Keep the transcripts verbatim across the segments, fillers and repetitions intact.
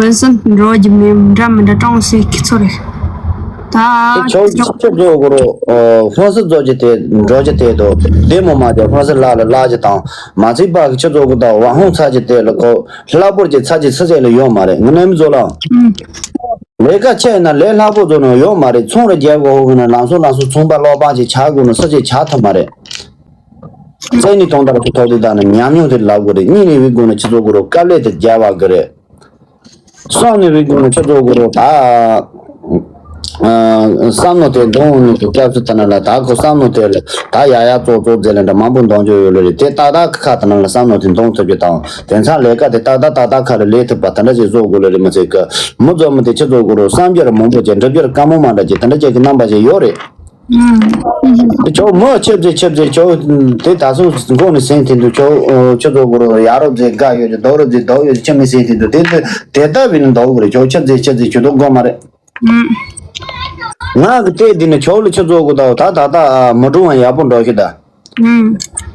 ཕུན་སུམ་འགྲོ་རྒྱུ་མེད། འདྲ་མི་འདྲ་གྲངས་སུ་ཁྱི་ཚོ་རེད། ད་ཁྱོད་ཁྱོད་ཚོ་གོ་རོ། ཧོན་སི་རྫོགས་ཀྱི་དེ་འགྲོ་རྒྱུ་དེ་དོ། དེ་མོ་མ་དེ་ཧོན་སི་ལ་ལ་ལ་ཅི་དང་མ་ཚིག་པ་གི་ཁྱི་ཚོ་གོ་ད་ཝ་ཧོང་ཚ་ཅི་དེ་ལ་གོ། ལྷག་པོར་གྱི་ཚ་ཅི་ཚི་ཚེ་ལ་ཡོད་མ་རེད། ངི་ནེམ་ཛོ་ལ། ལས་ཀ་ཆེ་ན་ལས་ལྷག་པོ་ཛོ་ནོ་ཡོད་མ་རེད། ཚོང་ར་རྒྱབ་གོ་ཧོ་གི་ན་ལང་སོ་ལང་སོ་ཚོང་པ་ལོག་པང་ཅི་ཆ་གོ་ནོ་ས་ཅི་ཆ་ཐུབ་མ་རེད། བཙན་ནི་གཏོང་དར་གི་ཐོག་དེ་དག་ནི་ཉམས་མྱོང་དེ་ལབ་དགོས་རེད། གཉིས་ནི་བི་དགོས་ན་ཁྱི་ཚོ་གོ་རོ་དཀའ་ལས་དེ་རྒྱབ་བ་གི་རེད། སང་ནི་རིག་དགོས་ན་ཁྱོད་ཚོ་གོ་རོ་ད། བསམ་མནོ་དེ་འདོན་ནས་ཀྱི་སྐབས་སུ་ད་ན་ལ་ད་ཁོ་བསམ་མནོ་དེ་ལ་ད་ཡ་ཡ་ཙོག་ཙོག་ཟེར་ལ་འདྲ་མང་པོ་འདོན་རྒྱུ་ཡོད་ལ་རེད། དེ་ཏག་ཏག་ཁ་ད་ན་ལ་བསམ་མནོ་དེ་འདོན་ཐུབ་རྒྱུ་དང་དེ་ཚང་ལས་ཀ་དེ་ཏག་ཏག་ཏག་ཏག་ཁ་ལ་ལས་ཐུབ་པ་དེ་འདྲ་ཞིག་བཟོ་དགོས་ལ་རེད། མི་ཚེ་གི་མི་ཚོ་མི་དེ་ཆི་བཟོ་དགོས་རོ་བསམ་རྒྱུ་ར་མང་པོ་ཅིག་འགྲུབ་རྒྱུ་ར་དཀའ་མོ་མ་འདྲ་ཅིག་དེ་འདྲ་ཅིག་གི་རྣམ་པ་ཞིག་ཡོད་རེད། ཁྱོད་མི་ཆི་ཟིག་ཆི་ཟིག་ཁྱོད་དེ་ད་སོ་མགོ་ནས་ཟིན་དེ་འདུག་ཁྱོད་ཆི་བཟོ་དགོས་རོ་ཡ་རོ་ཟིག་དགའ་ཡོད་ཅིག་རྡོ་རོ་ཟིག་རྡོ་ཡོད་ཅིག་ཆི་མི་ཟིན་དེ་འདུག་དེ་དེ་ལྟ་བུ་ནི་འདོགས་དགོས་རེད། ཁྱོད་ཆི་ཟིག་ཆི་ཟིག་ཁྱོད་དོ་དགོས་མ་རེད། ང་གི་ལྟས་འདི་ནི་ཆོག་ལ་ཆི་བཟོ་དགོས་དང་ད་ད་ད་མི་གྲོང་བ་ཡག་པོ་འགྲོ་ཤི་ད།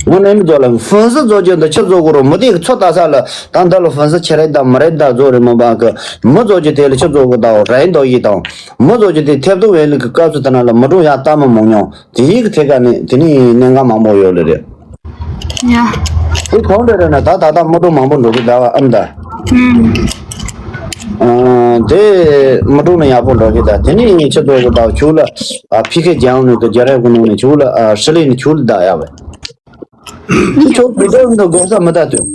ངོ་ནས་མི་ཚོ་ལ་ཧྥུན་སི་བཟོ་རྒྱུ་འདི་ཆི་བཟོ་དགོས་རོ་མི་དེ་གི་ཚོ་ལྟ་ས་ལ་ད་འདི་ལ་ཧྥུན་སི་ཆི་རེད་ད་མི་རེད་ད་བཟོ་རེད་མི་འབའ་གི་མི་བཟོ་རྒྱུ་དེ་ལ་ཆི་བཟོ་དགོས་དང་རེད་འདོགས་ཡི་དང་མི་བཟོ་རྒྱུ་དེ་ཐེབས་ཏུ་བས་ལི་གི་སྐབས་སུ་ད་ན་ལ་མི་གྲོང་ཡག་ལྟ་མི་མང་ཉུང་དེ་ཡི་གི་ཐད་ཀ་ནས་དེ་ནི་གནད་འགག་མང་པོ་ཡོད་ལ་རེད། ཡ། དེ་གང་འདྲ་རེད་ན་ད་ད་ལྟ་མི་གྲོང་མང་པོ་འགྲོ་གི་ད་བ་ཨམ་ད། ཨུམ། ཨ། དེ་མི་གྲོང་ནས་ཡག་པོ་འགྲོ་གི་ད་དེ་ནས་ངས་ཆི་ཐོག་གི་ད་ཆུ་ལ་ཨ་ཕི་ཁེ་རྒྱང་ནས་དུ་རྒྱ་རས་གུ་ནང་ནས་ཆུ་ལ་ཨ་ཧྲི་ལི་ནས་ཆུ་ལ་ད་ཡ་བས། དེ་ཆོག་བི་ཌིའོ་འདི་དགོས་ས་མི་ད་དུས།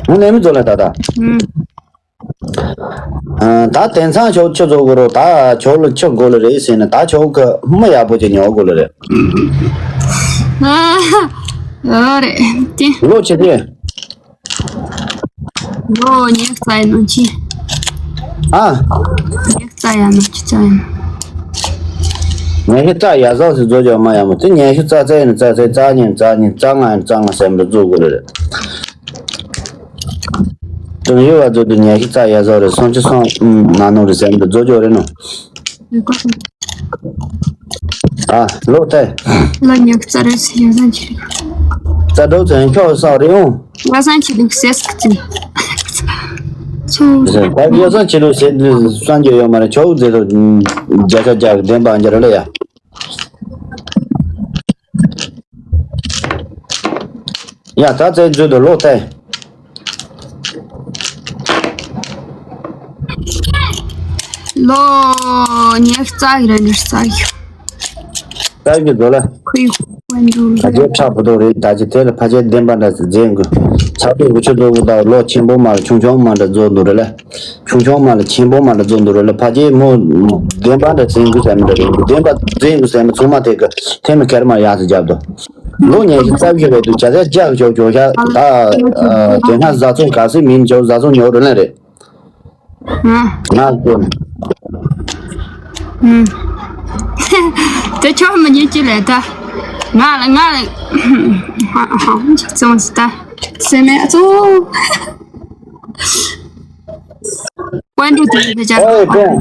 ངོ་ནས་མི་ཚོ་ལ་ད་ད། ཨུམ། ཨ། ད་དེང་སང་ཆོག་ཆི་བཟོ་དགོས་རོ་ད་ཆོག་ལ་ཆི་དགོས་ལ་རེད་ཟེར་ན་ད་ཆོག་གི་མི་ཡག་པོ་ཅིག་ཉོ་དགོས་ལ་རེད། ཨ་རེད་དེ། ལོ་ཆི་དེ། ལོ་ཉི་ཤུ་རྩ་ཡི་ནང་ཆེ། ཨ། ཉི་ཤུ་རྩ་ཡ་ནང་ཆེ་རྩ་ཡ་ནང་། ཉི་ཤུ་རྩ་ཡ་ཟག་སི་བཟོ་ཅོག་མ་ཡ་མོ་དེ་ཉི་ཤུ་རྩ་རྩ་ཡིན་རྩ་རྩ་རྩ་གཉིས་རྩ་གཉིས་རྩ་ལྔ་ཡིན་རྩ་ལྔ་ཟེར་མི་བཟོ་དགོས་ལ་རེད། དོན་ཡོད་བ་ཚོ་དུ་ཉལ་ཤི་རྩ་ཡ་བཟོ་རེད་སོང་ཆུ་སོང་མ་ནོར་རེད་ཟེར་འདི་བཟོ་ཅོག་རེད་ནོ། ཨ་ལོ་ཏེ། ལ་ཉག་རྩ་རེད་ཟེར་ཡ་སང་ཆི་རེད། རྩ་འགྲོ་ཚོ་ཡང་ཁྱོད་སོག་རེད་ཡོང་། ང་སང་ཆི་འདུག་ཟེར་སྐད་ཅིག་ཚུ། ད་ཡ་སང་ཆི་ལུགས་ཟེར་སང་རྒྱུ་ཡོད་མ་རེད་ཁྱོད་ཟེར་དུ་བརྒྱ་ཆ་བརྒྱ་གི་བདེན་པ་འགྱུར་ལ་ཡ། ཡ་ད་ཚེ་མཛོད་དུ་ལོག་ཐལ། ལོ་ཉི་ཤུ་རྩ་ཡི་ར་ཉི་ཤུ་རྩ་ཡི། རྩ་ཡི་རྡོ་ལ། ཁུ་ཡི་དཔལ་འབྱོར། ཕ་ཆེ་ཕྲག་པོ་དོ་རེད་ད་ཅི་དེ་ལ་ཕ་ཆེ་བདེན་པ་འདྲ་ཟེར་མཛད་དགོས། ཚ་དུས་གུ་ཆུ་དོ་གུ་ད་ལོ་ཆེན་པོ་མ་ལ་ཆུང་ཆུང་མ་འདྲ་མཛོད་དུ་རེད་ལ། ཆུང་ཆུང་མ་ལ་ཆེན་པོ་མ་འདྲ་བཟོ་འདུག་རེད་ལ་ཕ་རྒྱལ་མོ་བདེན་པ་འདྲ་འཛིན་དགོས་ཟེར་མི་འདྲ་རེད་བདེན་པ་འཛིན་དགོས་ཟེར་མི་ཚང་མ་དེ་གི་ཐེམ་ཁེར་མ་ཡག་ཏུ་རྒྱབ་འདུག་ལོ་ཉི་ཤུ་རྩ་བཞི་རེད་འདུག་བྱ་ཚད་རྒྱག་ཞོག་ཞོག་ཤ་ད་དེ་སྔ་བཟའ་ཚང་ག་སྲིད་མིན་ཆོག་བཟའ་ཚང་ཉོ་རུ་ལེན་རེད། ང་ང་དགོས་ནས། ཨུམ། དེ་ཆོག་མི་ཉན་ཅི་ལས་ད། ང་ལ་ང་ལ་ཧ་ཧ་ཅིག་བཙོང་སི་ད། སེ་མེ་ཨ་ཙོ། ཀོན་ཀྲུ་དེ་ནི་ཕེ་ཆ། ཨོ་ཀོན།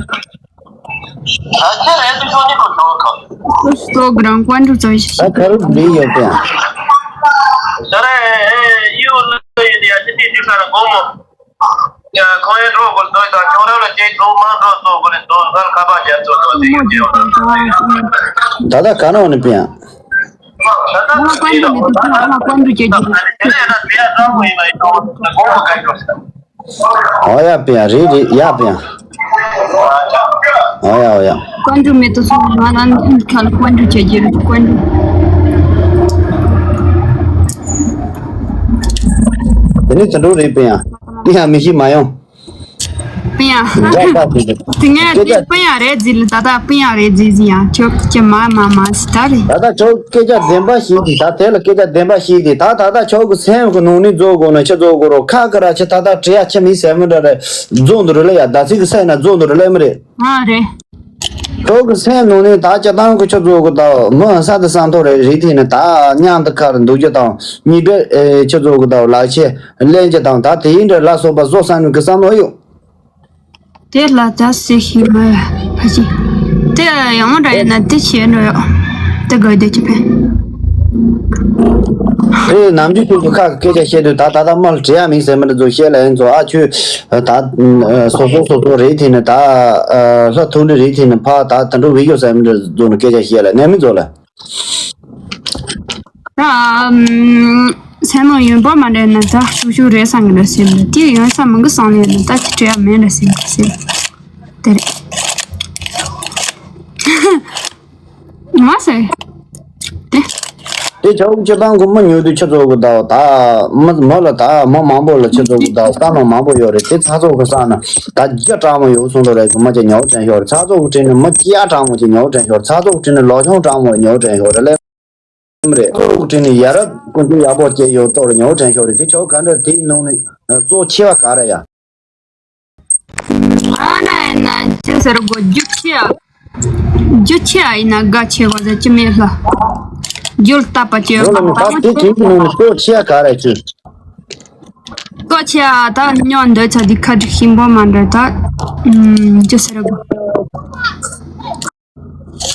སྟོ་གི་རང་ཀོན་ཀྲུ་ཚོ་ཡི་ཤི། ད་ཁ་རུ་འདི་ཡོད་ཀོན། ད་རེ་ཡུ་ལ་ཡི་དེ་ཡ་ཅི་ཏི་ཏི་ཁ་ར་གོ་མོ། ཡ་ཁོང་ཡི་འགྲོ་དགོས་དོ་དང་ཁྱོད་རང་ལ་ཅེས་ཚོགས་མང་ཚོགས་ཚོགས་དགོས་རེད་དོ་ཟར་ཁ་པ་རྒྱ་ཚོགས་དོ་ཅེས་ཡོད་ཀྱི་ཡོད་དོ། ད་ད་ག་ནང་ནས་པིན། ང་ཀོན་ཀྲུ་མི་ཐུབ་ང་ཀོན་ཀྲུ་སྐྱེ་རྒྱུ་རེད། ཨོ་ཡ་པིན་རེད་རེད་ཡ་པིན། ཨོ་ཡ་ཨོ་ཡ། ཀོན་ཀྲུ་མི་ཐུབ་སོང་ང་རང་ཁ་ལ་ཀོན་ཀྲུ་སྐྱེ་རྒྱུ་རེད་ཀོན་ཀྲུ། དེ་ནི་དུད་འགྲོ་རེད་པིན། དེ་ཡང་མི་ཤི་མ་ཡོང་། པིན། དེ་ངས་དེ་པིན་རེད་ཟིན་ད་ད་པིན་རེད་ཟིན་ཟིན་ཡང་ཁྱོད་ཀྱི་མ་མ་མ་སི་ད་རེད། ད་ལྟ་ཁྱོད་སྐད་ཆ་བདེན་པ་ཞིག་གིས་ད་དེ་ལ་སྐད་ཆ་བདེན་པ་ཞིག་གིས་ད་ད་ལྟ་ཁྱོད་ཀྱི་སེམས་ཀྱི་ནང་ནས་རྫོགས་དགོས་ན་ཁྱི་རྫོགས་དགོས་རོགས་ཁ་ཁ་ར་ཁྱི་ད་ལྟ་བྲེལ་ཡ་ཁྱི་མི་ཟེར་མི་འདྲ་རེད་རྫོགས་འདུག་རེད་ལ་ཡ་ད་ཚིག་གི་སེམས་ན་རྫོགས་འདུག་རེད་ལ་མི་རེད། ཨ་རེད། ཁྱོད་ཀྱི་སེམས་ནང་ནས་ད་སྤྱི་བཏང་གི་ཁྱི་རྫོགས་གི་ད་མི་ས་དེ་ས་མཐོ་རེད་རེད་དེ་ནི་ད་མཉམ་དུ་ཁར་འདུག་རྒྱུ་དང་གཉིས་སྦྲེལ་ཁྱི་རྫོགས་གི་ད་ལག་ཆས་ལེན་རྒྱུ་དང་ད་དེ་ཡིན་འདྲ་ལ་སོགས་པ་བཟོ་བསམ་ནས་གི་བསམ་བློ་ཡོད། དེ་ལ་ད་སེ་ཤི་མ་ཡ་ཕ་ཅི། དེ་ཡང་འདྲ་ཡིན་ན་དེ་བྱེད་འགྲོ་ཡོད། དེ་དགོས་དེ་ཅི་ཕན། དེ་ནམ་རྒྱུན་ཁྱོད་ཚོ་ཁ་གི་སྐད་ཆ་བཤད་དུས་ད་ད་ད་མ་ལ་བྲེལ་ཡ་མིན་ཟེར་མི་འདྲ་ཚོ་བཤད་ལ་ཡིན་ཚོ་ཨ་ཁྱོད་ད་སོ་སོ་སོ་སོ་རེད་དེ་ནི་ད་ལྷ་ཐུག་ལི་རེད་དེ་ནི་ཕ་ད་ད་འགྲོ་བི་ཡོད་ཟེར་མི་འདྲ་ཚོ་ནི་སྐད་ཆ་བཤད་ལ་ནས་མི་ཚོ་ལ། ད་སེམས་ནང་ཡོན་པོ་མ་འདྲེན་ན་ད་ཤུག་ཤུག་རེད་བསམ་གི་འདྲ་སེམས་ལ་དེ་ཡོན་ས་མང་གི་བསམ་ལས་ན་ད་ཅི་བྲེལ་ཡ་མེད་འདྲ་སེམས་ཀྱི་སེམས་དེ་རེད། མ་ཟེར་དེ། དེ་ཆོག་སྤྱི་བཏང་གི་མི་ཉོ་དུས་ཆུ་ཚོད་གི་ཟླ་བ་ད་མི་མི་ལ་ད་མི་མང་པོ་ལ་ཆུ་ཚོད་གི་ཟླ་བ་ས་ནང་མང་པོ་ཡོད་རེད། དེ་ཚ་ཚོད་གི་ས་ན་ད་རྒྱ་གྲང་མོ་ཡོད་སོང་ལོ་རེད་གི་མ་ཅེ་ཉོ་དྲན་ཤོར་ཚ་ཚོད་གི་དྲིན་ནི་མི་སྐྱ་གྲང་མོ་ཅེ་ཉོ་དྲན་ཤོར་ཚ་ཚོད་གི་དྲིན་ནི་ལོ་ཆུང་གྲང་མོ་ཉོ་དྲན་ཤོར་ལེ་མི་རེད། ཚ་ཚོད་གི་དྲིན་ནི་ཡ་རབས་ཀུན་སྤྱོད་ཡག་པོ་ཅེ་ཡོད་ཏོ་རེད་ཉོ་དྲན་ཤོར་རེད། དེ་ཆོག་ག་འདྲ་དེའི་ནང་ནས་གཙོ་ཆེ་བ་ག་རེ་ཡ། ང་ན་ཡིན་ན་ཅི་ཟེར་དགོས་རྒྱུ་ཆེ་ཨ། རྒྱུ་ཆེ་ཨ་ཡིན་ན་དགའ་ཆེ་བ་ཟེར་གྱི་མེད་ལ། རྒྱུ་ལ་བལྟ་བ་ཅེ་ཡོད་ད་ལྟ་དེ་དེ་གི་ནང་ནས་གཙོ་ཆེ་ཨ་ག་རེ་ཅི། གཙོ་ཆེ་ཨ་ད་སྨྱོ་འདོད་ཚ་འདི་ཁ་དྲི་ཤིང་པོ་མ་འདྲ་ད། ཅི་ཟེར་དགོས།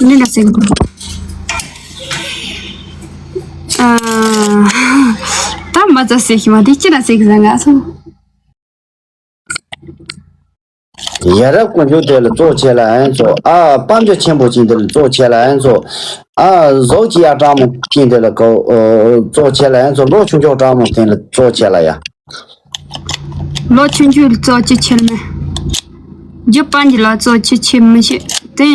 ནི་ན་ཟེར་དགོས། ཨ། ད་མ་ཚ་ཟེར་གྱི་མ་དེ་ཅི་ན་ཟེར་གྱི་ཟ་ང་སོང་། ཡ་རབས་དཀོན་མཆོག་དེ་ལ་གཙོ་ཆེ་ལ་ཨན་ཚོ། ཨ། དཔལ་འབྱོར་ཆེན་པོ་ཅན་དེ་ལ་གཙོ་ཆེ་ལ་ཨན་ཚོ། ཨ། གཟུགས་ཀྱི་ཡ་གྲང་མོ་ཅན་དེ་ལ་གོ། ཨོ། གཙོ་ཆེ་ལ་ཨན་ཚོ། ལོ་ཆུང་ཆུང་གྲང་མོ་དེ་ལ་གཙོ་ཆེ་ལ་ཡ། ལོ་ཆུང་ཆུང་ལ་གཙོ་ཆེ་ཆེ་ལ་མེ། རྒྱུ་དཔལ་འབྱོར་ལ་གཙོ་ཆེ་ཆེ་མི་ཤེས་དེ།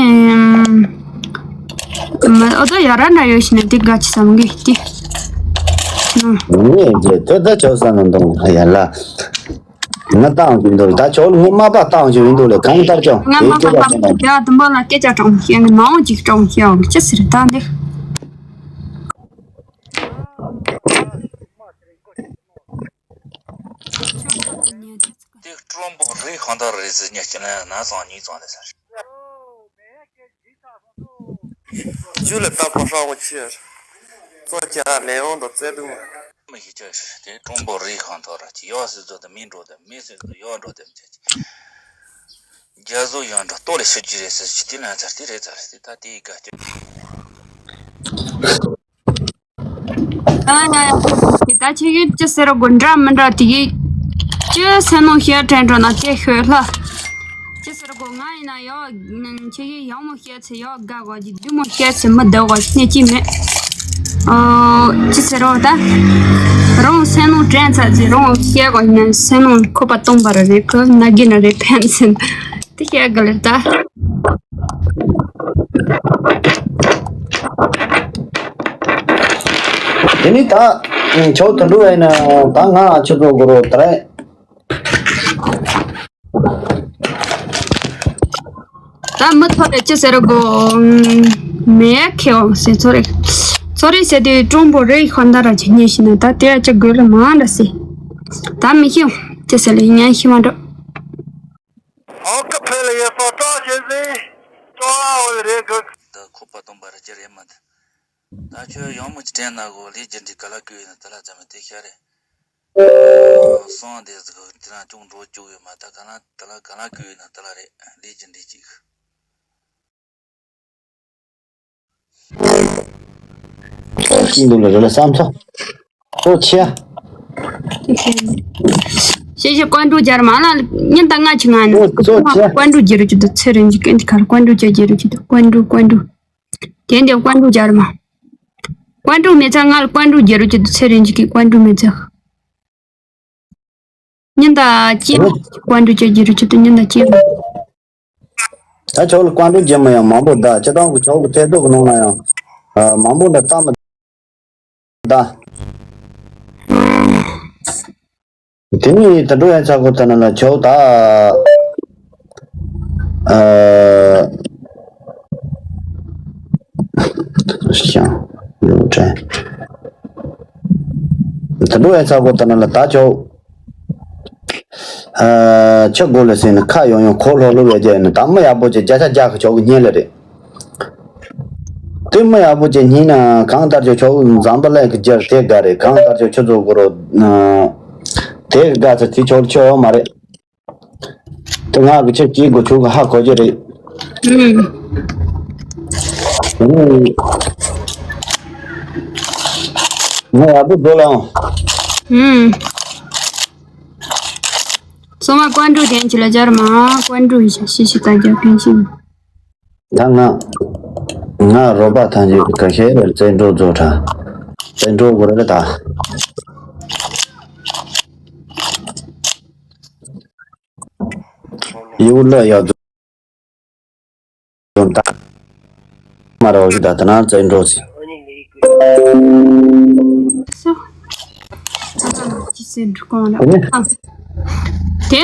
ཨོ་ད་ཡ་ར་ན་ཡོད་ཤི་ན་དེ་དགའ་ཆེ་བསམ་གི་དེ། ངས་རྗེས་དེ་ད་ཆོག་ས་ན་འདོང་ཡ་ལ། ང་བཏང་གི་འདུག་ད་ཆོག་ལ་ངས་མ་པ་བཏང་གི་འདུག་ལས་གང་ལྟར་ཀྱང་ང་དེ་མ་པ་སྐད་ཆ་བཏང་གི་ཡ་དུམ་པ་ལ་སྐད་ཆ་དྲང་བཤད་ནི་མ་འོང་ཅིག་དྲང་བཤད་འོང་ཅི་ཟེར་ད་འདི། དེ་སྤྲོ་འབོག་རེ་གང་ལྟར་རེད་ཟེར་ཉག་ཅི་ན་ན་ཚང་ཉིས་ཚང་ལས་ཟེར། ཇུ་ལ་ལྟ་པ་ཧྲ་བོ་ཆེ། གཙོ་ཆེ་ར་ལས་འོང་དང་བཙལ་དུ་མ། མི་ཤེས་ཆ་ཤི་དེ་གྲོང་པོ་རེ་ཁང་ཐོག་ར་ཅི་ཡོད་སི་ཚོ་དེ་མི་འགྲོ་དེ་མི་སི་ཚོ་ཡོད་འགྲོ་དེ་མི་ཆ་ཅི། རྒྱ་བཟོ་ཡང་འགྲོ་ལྟོ་ལས་ཤི་རྒྱུ་རེད་ཟེར་ཅི་དེ་ན་ཚར་དེ་རེད་ཚར་དེ་ད་དེ་ཡི་ག་ཅི། ད་ཆེ་གེ་ཅི་ཟེར་དགོས་འདྲ་མི་འདྲ་དེ་གི་ཅི་སེ་ནོ་ཤེར་དྲན་འགྲོ་ན་ཅེ་ཤོད་ལ། ཅི་ཟེར་དགོས་ང་ཡིན་ན་ཡོ། ཁྱེད་ཀྱིས་ཡག་མོ་བཤད་ཚེ་ཡག་དགའ་གོ་ཅིག་བདུད་མོ་བཤད་ཚེ་མི་བདེ་གོ་ཅིག་གནས་ཅི་མེད། ཨོ། ཅི་ཟེར་རོ་ད། རང་སེམས་ནང་དྲན་ཚར་ཚེ་རང་བཤད་གོ་ཡིན་ན་སེམས་ནང་ཁོ་པ་སྟོང་པ་ར་རེད་ཁོ་ན་གི་ན་རེད་ཕན་ཚུན། དེ་བཤད་ག་ལེར་ད། དེ་ནི་ད། ཆོག་དུ་འགྲོ་བས་ན་ད་ང་ཆུ་ཚོད་དགུ་རོ་དྲན། ད་མི་ཚོ་རེ་ཅི་ཟེར་གོ། མེ་ཁེ་འོང་ཟེར་ཚོ་རེ། ཚོ་རེ་ཟེར་དུས་ཀྲུང་པོ་རེ་ཁོ་འདར་ར་ཅི་ཉེ་ཤི་ན་ད་དེ་ཅི་དགོས་ལ་མ་འདྲ་སེ། ད་མི་ཤེས་ཅི་ཟེར་ལེ་ཉན་ཤི་མ་འགྲོ། ཨོ་ཀ་ཕེ་ལ་ཡེ་སོ་ཏྲོ་ཞེ་ཟེ། ཏྲོ་ཨ་འོ་རེ་གི། ད་ཁོ་པ་སྟོང་པ་རེ་ཅི་རེད་མ་ད། ད་ཁྱོད་ཡང་མོ་ཅི་དྲན་ན་གོ་ལས་ཀྱི་འདི་ག་ལ་བསྐུལ་ཡིན་ན་ད་ལ་ཙམ་དེ་ཤ་རེད། སོང་དེ་ཟིག་དེ་ན་ཅུང་འགྲོ་བཅུག་ཡོད་མ་ད་ག་ལ་ད་ལ་ག་ལ་བསྐུལ་ཡིན་ན་ད་ལ་རེད་ལས་ཀྱི་འདི་ཅིག་ཅི་འདུག་ལ་རེ་ལ་བསམ་ཚོ། ཁོ་ཆེ། ཤེས་ཤེས་ཀོན་ཀྲུ་རྒྱལ་མ་ལ་ཉིན་ད་ང་ཆི་ང་ནི་ཁོ་ཆེ། ཀོན་ཀྲུ་རྒྱལ་རུ་ཅི་འདུག་ཚེ་རིང་གི་ཀན་ཁར་ཀོན་ཀྲུ་ཅ་རྒྱལ་རུ་ཅི་འདུག་ཀོན་ཀྲུ་ཀོན་ཀྲུ། དེ་འདྲ་ཀོན་ཀྲུ་རྒྱལ་མ། ཀོན་ཀྲུ་མི་ཚ་ང་ལ་ཀོན་ཀྲུ་རྒྱལ་རུ་ཅི་འདུག་ཚེ་རིང་གི་ཀོན་ཀྲུ་མི་ཚ། ཉིན་ད་ཅི་ཀོན་ཀྲུ་ཅ་རྒྱལ་རུ་ཅི་འདུག་ཉིན་ད་ཅི། ད་ཆོག་ལ་བཀའ་འདྲི་རྒྱབ་མ་ཡང་མང་པོ་གདའ་སྤྱི་བཏང་གི་ཆོག་གི་ཐེ་གཏོགས་ཀྱི་ནང་ལ་ཡང་མང་པོ་འདྲ་བཏང་མི་གདའ། དེ་ནི་ད་འགྲོ་ཡན་ཚ་གོ་ད་ན་ལ་ཆོག་ད། ཤང་ཡོད་དྲན། ད་འགྲོ་ཡན་ཚ་གོ་ད་ན་ལ་ད་ཆོག་ཨ། ཆུ་དགོ་ལ་ཟིན་ནས་ཁ་ཡོང་ཡོང་གོ་ལྷོ་ལྷོ་བའི་རྒྱལ་ནས་ད་མི་ཡག་པོ་ཅིག་བརྒྱ་ཆ་བརྒྱ་གི་ཆོག་གི་ཉན་ལེ་རེད། དེ་མི་ཡག་པོ་ཅིག་ཉན་ན་གང་ལྟར་ཆོག་ཆོག་འཛམ་བུ་གླིང་གི་རྒྱལ་དེ་དགའ་རེད། གང་ལྟར་ཆོག་ཆུ་ཚོད་དགོ་རོ། དེ་གི་དགའ་ཚ་དེ་ཆོག་ཆོག་ཡོད་མ་རེད། དེ་ང་གི་ཆེ་སྐྱེས་དགོ་ཆུ་གི་ཧ་གོ་རྒྱུ་རེད། ཨུམ། ང་ཡག་པོ་དགོ་ལ་ཡོང་། ཨུམ། སོ་མ་ཀོན་ཀྲུ་ཅན་གྱི་ལ་སྦྱར་མ་ཀོན་ཀྲུ་ཡི་ཤ་ཤི་ཤི་ད་རྒྱབ་མཁན་ཞིག་ད་ང་ང་རོ་པ་ཐང་ཆེ་ག་ཤེ་རེ་བཙན་འགྲོ་རྫོ་ཁྲ་བཙན་འགྲོ་གོ་རེ་ད་ཡུ་ལ་ཡ་རྫོ་ད་མ་རོ་ཞིག་ད་ད་ན་བཙན་འགྲོ་ཟེར། སོ། ཅི་ཟེར་འགྲོ་གང་ལ། དེ་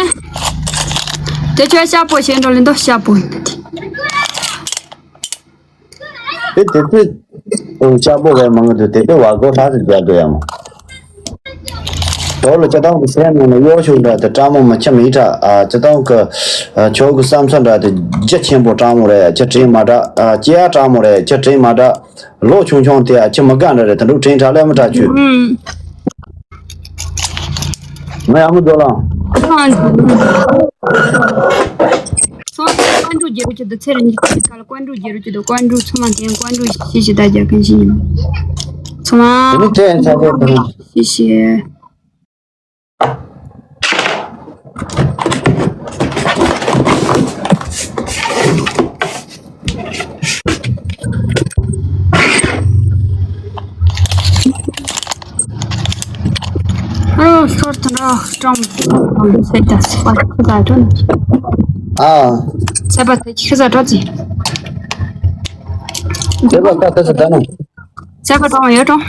དེ་ཁྱོད་ཤ་པོ་བྱེད་འགྲོ་ལེ་འདོ། ཤ་པོ་ཡིན་ད་དེ། དེ་དེ་དེ་ལྕགས་པོ་བས་མང་གི་འདུག་དེ་དེ་བ་གོ་ཧྲ་ཟིག་རྒྱག་དགོས་ཡ་མོ། དོ་ལ་ཅི་ཏང་གི་སེམས་ནང་ན་གཡོ་ཤུགས་འདྲ་དེ་སྤྲང་མོ་མ་ཁྱི་མི་ཁྲ་ཨ། ཅི་ཏང་གི་ཨ། ཁྱོད་ཀྱི་བསམ་ཚུལ་འདྲ་དེ་རྒྱ་ཆེན་པོ་སྤྲང་མོ་རེད། ཁྱི་དྲིན་མ་འདྲ་ཨ། སྐྱེ་ཡ་སྤྲང་མོ་རེད། ཁྱི་དྲིན་མ་འདྲ། ལོ་ཆུང་ཆུང་དེ་ཨ། ཁྱི་མི་དགའ་འདྲ་རེད། དེ་འདྲ་དྲིན་ཁྲ་ལས་མི་ཁྲ་ཁྱོད། ང་ཡང་མི་འགྲོ་ལ། སོང་ཙང་ཀོན་ཀྲུའུ་རྒྱལ་པོ་ཁྱེད་དུ་ཚེ་རིང་གི་ཁ་ལ་ཀོན་ཀྲུའུ་རྒྱལ་པོ་ཁྱེད་དུ། ཀོན་ཀྲུའུ་ཚང་མ་དེ་ཀོན་ཀྲུའུ་ཤི་ཤི་ད་རྒྱ་གན་ཤི་ཉིན་ཚང་མ། དེ་ནི་དེ་ཡང་ཆགས་པོ་དང་། ཤི་ཤི། ཨོ་སོར་ཐོན་ར་སྤྲང་སེ་ད་སི་པ་ཁུ་ད་དོན། ཨ། སེ་པ་དེ་ཁི་ས་དྲོ་ཙི། སེ་པ་ད་ད་སི་ད་ན། སེ་པ་དྲང་ཡོད་དྲང་།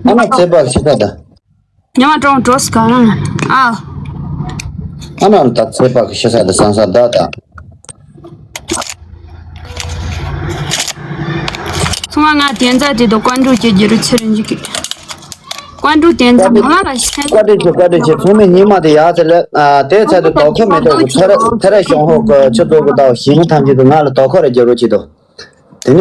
ཨ་ན་སེ་པ་ཤི་ད་ད། ཉི་མ་གྲོང་གྲོ་སི་ག་རང་ཨ། ཨ་ན་ད་ཚེ་དཔག་གི་ཤི་ས་དེ་སང་ས་ད་ད། ཚང་མ་ང་དེ་ཚ་དེ་དོ་ཀོན་ཀྲུའུ་ཀྱི་རྒྱུ་རུ་ཚེ་རིང་གི། ཀོན་ཀྲུའུ་དེ་ཚ་མ་ལ་ཤན། བཀའ་དྲིན་ཆེ། བཀའ་དྲིན་ཆེ། ཚང་མས་ཉི་མ་དེ་ཡག་ཚེ་ལེ། དེ་ཚ་དེ་དོ་ཁོ་མེད་དོ་ཚེ་ར་ཚེ་ར་ཞང་ཧོ་གི་ཆུ་ཚོད་གི་ད་ཞིང་ཐམས་ཅད་དུ་ང་ལ་དོ་ཁོ་ར་རྒྱུ་རུ་ཆེ་དོ། དེ་ནས་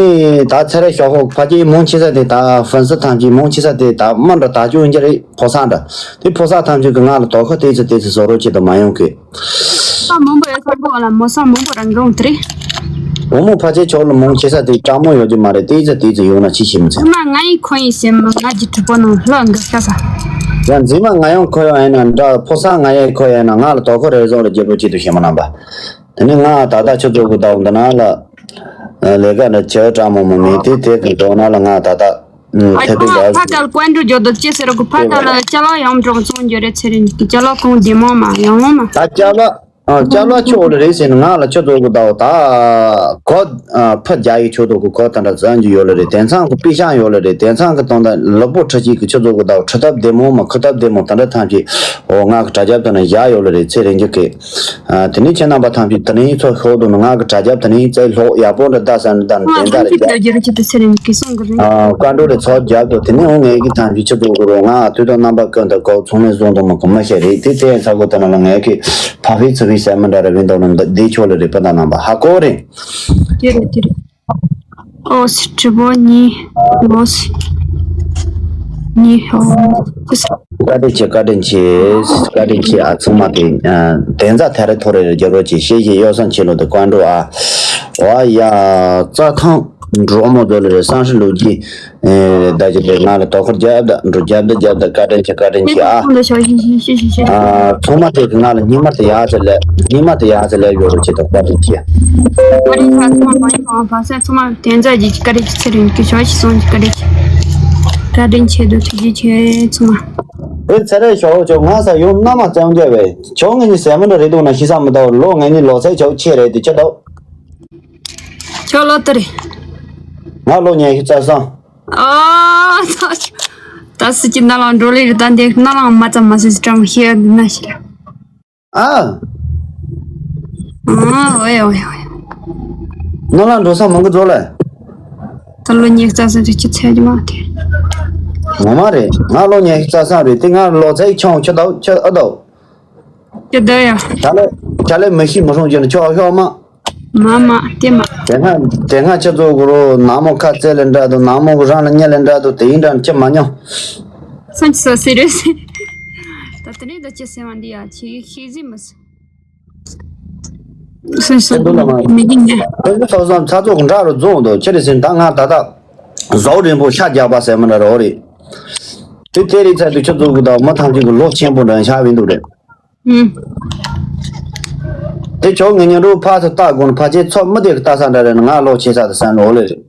ད་ཚེ་རིང་ཞོགས་ཁོག་ཕ་སྐྱེས་མང་ཆེ་ས་དེ་ད་ཧྥན་སི་ཐམས་ཅད་མང་ཆེ་ས་དེ་ད་མི་འདྲ་ད་ཅུང་འགྱུར་རེད། ཕོ་གསར་འདྲ་དེ་ཕོ་གསར་ཐམས་ཅད་ཀྱི་ང་ལ་དོ་ཁ་ཏོག་ཙམ་ཏོག་ཙམ་བཟོ་རོགས་བྱེད་དུ་མ་ཡོང་གི། ས་མང་པོ་ཡོད་ས་གོ་ལ་མོ་ས་མང་པོ་རང་གང་དེ་རེད། འོ་མོ་ཕ་སྐྱེས་ཕྱོགས་ལ་མང་ཆེ་ས་དེ་སྤྲང་མོ་ཡོད་ཀྱི་མ་རེད། ཏོག་ཙམ་ཏོག་ཙམ་ཡོང་ན་ཅི་ཞིག་མི་ཚེ། ང་ཡིན་ཁོ་ཡིན་ཟེར་མ་ང་གི་གྲུ་པོ་ནང་ལྷོད་འགི་ཤ་ས། ཡང་འཛིན་མ་ང་ཡང་ཁོ་ཡང་ཡིན་ན་འདྲ། ཕོ་གསར་ང་ཡང་ཁོ་ཡང་ཡིན་ན་ང་ལ་དོ་ཁ་རེ་བཟོ་རེ་རྒྱལ་པོ་ཅིག་ཏུ་ཤེས་མ་རྣམ་པ། དེ་ནས་ང་ད་ལྟ་ཆུ་ཚོད་དགུ་དང་འདི་ན་ལ། ལས་ཀ་འདྲ་བྱེད་སྤྲང་མོ་མོ་མིན་དེ་དེ་གི་འགྲོ་ན་ལ་ང་ད་ལྟ་ཐེ་ཐུག་ཕ་ག་ཕ་ག་ལ་ཀོན་ཀྲུ་འཇོག་དུ་ཅི་ཟེར་གི་ཕ་ག་ལ་ཅ་ལག་ཡང་འགྲོ་ཚོང་འཇོག་རེད། ཚེ་རིང་གི་ཅ་ལག་གང་བདེ་མོ་མ་ཡང་ལོང་མ། ད་ཅ་ལག་ཨ་ཅ་ལག་ཆོག་ལ་རེད་ཟེར་ན་ང་ལ་ཆུ་ཚོད་དགུ་དང་ད་གོ་ཕ་རྒྱ་ཡི་ཆུ་ཚོད་དགུ་གོ་ད་འདྲ་ཟ་རྒྱུ་ཡོད་ལ་རེད། དེང་སང་གི་པི་ཤང་ཡོད་ལ་རེད། དེང་སང་གི་སྟོང་ད་ལུག་པོ་ཁྲི་གཅིག་གི་ཆུ་ཚོད་དགུ་དང་ཁྲི་ཐབ་བདེ་མོ་མ་ཁུ་ཐབ་བདེ་མོ་ད་འདྲ་ཐམས་ཅད་འོ་ང་གི་དྲ་རྒྱ་དུ་ན་བཞག་ཡོད་ལ་རེད། ཚེ་རིང་གི་གི། ཨ། དེ་ནས་ཁྱེད་རྣམ་པ་ཐམས་ཅད་དེ་ནས་ཚོ་ཤོག་དུ་ནང་ང་གི་དྲ་རྒྱ་དེ་ནས་རྩེ་ལྷོག་ཡག་པོ་འདྲ་བདག་ས་འདི་དང་དེ་འདྲ་རེད་ཀྱ། ཨ། བཀའ་འགྲོ་ལས་ཚོགས་རྒྱབ་དུ་དེ་ནས་འོང་ངེད་ཀྱི་ཐམས་ཅད་ཆུ་ཚོད་དགུ་རུ་ང་དུས་དང་རྣམ་པ་ཀུན་ཏུ་གོ་ཚོང་ལས་བཟུང་དུ་མ་གོ་མ་ཤེས་རེད། དེ་དེ་ས་གོ་དེ་ན་ལ་ངེད་ཀྱི་ཕ་ཕི་ཚུ་ཕི་ཟེར་མི་འདྲ་རེ་བིན་དོ་ནི་འདི་ཆོག་ལ་རེད། པ་དང་རྣམ་པ་ཧ་གོ་རེད། དེ་རེད་དེ་རེད། ཨོ་སི་ཁྲི་པོ་ཉི་མོ་སི་ཉི་ཧོ་ཁུ་ས། བཀའ་དྲིན་ཆེ། བཀའ་དྲིན་ཆེ། བཀའ་དྲིན་ཆེ། ཨ་ཚང་མ་དེ་དན་རྩ་ཐ་རེ་ཐོ་རེ་རྒྱལ་རོགས་ཀྱི་ཤེས་བཞིན་གཡོ་སང་ཆེ་ལོ་དེ་བཀའ་འགྲོ་ཨ། ཨོ་ཡ་རྩ་ཐང་འགྲོ་མོ་དོ་ལེ་རེ་སང་ཧྲི་ལུག་གི་ད་ཅི་དེ་ང་ལ་དོ་ཁུར་རྒྱབ་ད་འགྲོ་རྒྱབ་ད་རྒྱབ་ད། བཀའ་དྲིན་ཆེ། བཀའ་དྲིན་ཆེ་ཨ། ཚང་མ་དེ་གི་ང་ལ་ཉི་མ་དེ་ཡག་ཚེ་ལས་ཉི་མ་དེ་ཡག་ཚེ་ལས་ཡོད་རོགས་ཀྱི་དོ་བཀའ་དྲིན་ཆེ། བཀའ་དྲིན་ཆེ། ཚང་མ་ཡིན་ཨང་བ་སེ་ཚང་མ་དན་རྩ་ཅིག་བཀའ་དྲིན་ཆེ། ཚེ་རིང་གི་ཞོ་ཞིག་སོང་གི་བཀའ་དྲིན་ཆེ། བཀའ་དྲིན་ཆེ་དོ་ཐུགས་རྗེ་ཆེ་ཚང་མ། ཨེ་ཚེ་རིང་ཞོ་ཅོ་ང་ས་ཡོང་མནའ་མ་བཙན་རྒྱབ་བས་ཆོ་ངེད་གཉིས་ཟས་མི་འདྲ་རེད་འདུག་ན་ཤི་ས་མི་འདུག་ལོ་ངེད་གཉིས་ལོ་ཚད་ཆོ་ཆེ་རེད་དེ་ཆེ་འདུག་ཁྱོད་ལོ་དུ་རེད། ང་ལོ་ཉི་ཤུ་རྩ་གསུམ། ཨ་ད་སི་ཅི་ན་ལང་འགྲོ་ལེ་རེད། ད་འདི་ན་ལང་མ་ཙམ་མ་སི་ཅི་ཀྲང་ཤེས་ན་ཤི་ར། ཨ། ཨ་ཨོ་ཡ་ཨོ་ཡ་ཨོ་ཡ། ན་ལང་འགྲོ་ས་མང་གི་འགྲོ་ལེ། ད་ལོ་ཉི་ཤུ་རྩ་གསུམ་དེ་ཅི་ཚད་ཀྱི་མ་དེ། ངོ་མ་རེད། ང་ལོ་ཉི་ཤུ་རྩ་གསུམ་རེད། དེ་ང་ལོ་ཚད་ཆུང་ཆུ་དོ་ཆུ་ཨ་དོ། ཀྱི་ད་ཡ། ད་ལེ་ད་ལེ་མི་ཤི་མི་སྲུང་རྒྱུ་ནི་ཆོག་ཤོག་མ། མ་མ་དེ་མ། དེ་སྔ་དེ་སྔ་ཁྱེད་ཚོ་གུ་རུ་ནག་མོ་ཁ་རྩེ་ལེ་འདྲ་དུ་ནག་མོ་གུ་རང་ལ་ཉེ་ལེ་འདྲ་དུ་དེ་ཡིན་འདྲ་ཁྱེད་མ་མྱོང་། སང་ཆི་ས་སི་རེ་སི། ད་དེ་ནས་ད་ཅི་སེ་བ་འདི་ཡ་ཁྱེད་ཤེས་ཟིན་མི་སི། སང་ཆི་ས་མི་གི་ཉེ། དེ་ཚོ་ཚོ་ཚ་ཚོ་གུ་འདྲ་རུ་རྫོང་དུ་ཁྱེད་རེ་སི་ད་ང་ད་ད་ཟོག་རིང་པོ་ཤ་རྒྱག་པ་ཟེར་མི་འདྲ་རོ་རེད། དེ་དེ་རེ་ཚ་དུ་ཁྱེད་ཚོ་གུ་ད་མི་ཐམས་ཅད་གུ་ལོ་ཆེན་པོ་འདྲ་ཤ་བིན་འདུག་རེད། ཨུམ། དེ་ཆོག་ངེད་གཉིས་རུ་ཕར་ཚུར་ལྟ་དགོས་ན་ཕལ་ཆེར་ཚོ་མི་དེ་གི་ལྟ་ས་འདྲ་རེད་ན་ང་ལོ་ཆེ་ས་དེ་སན་ལོ་ལེ་རེད།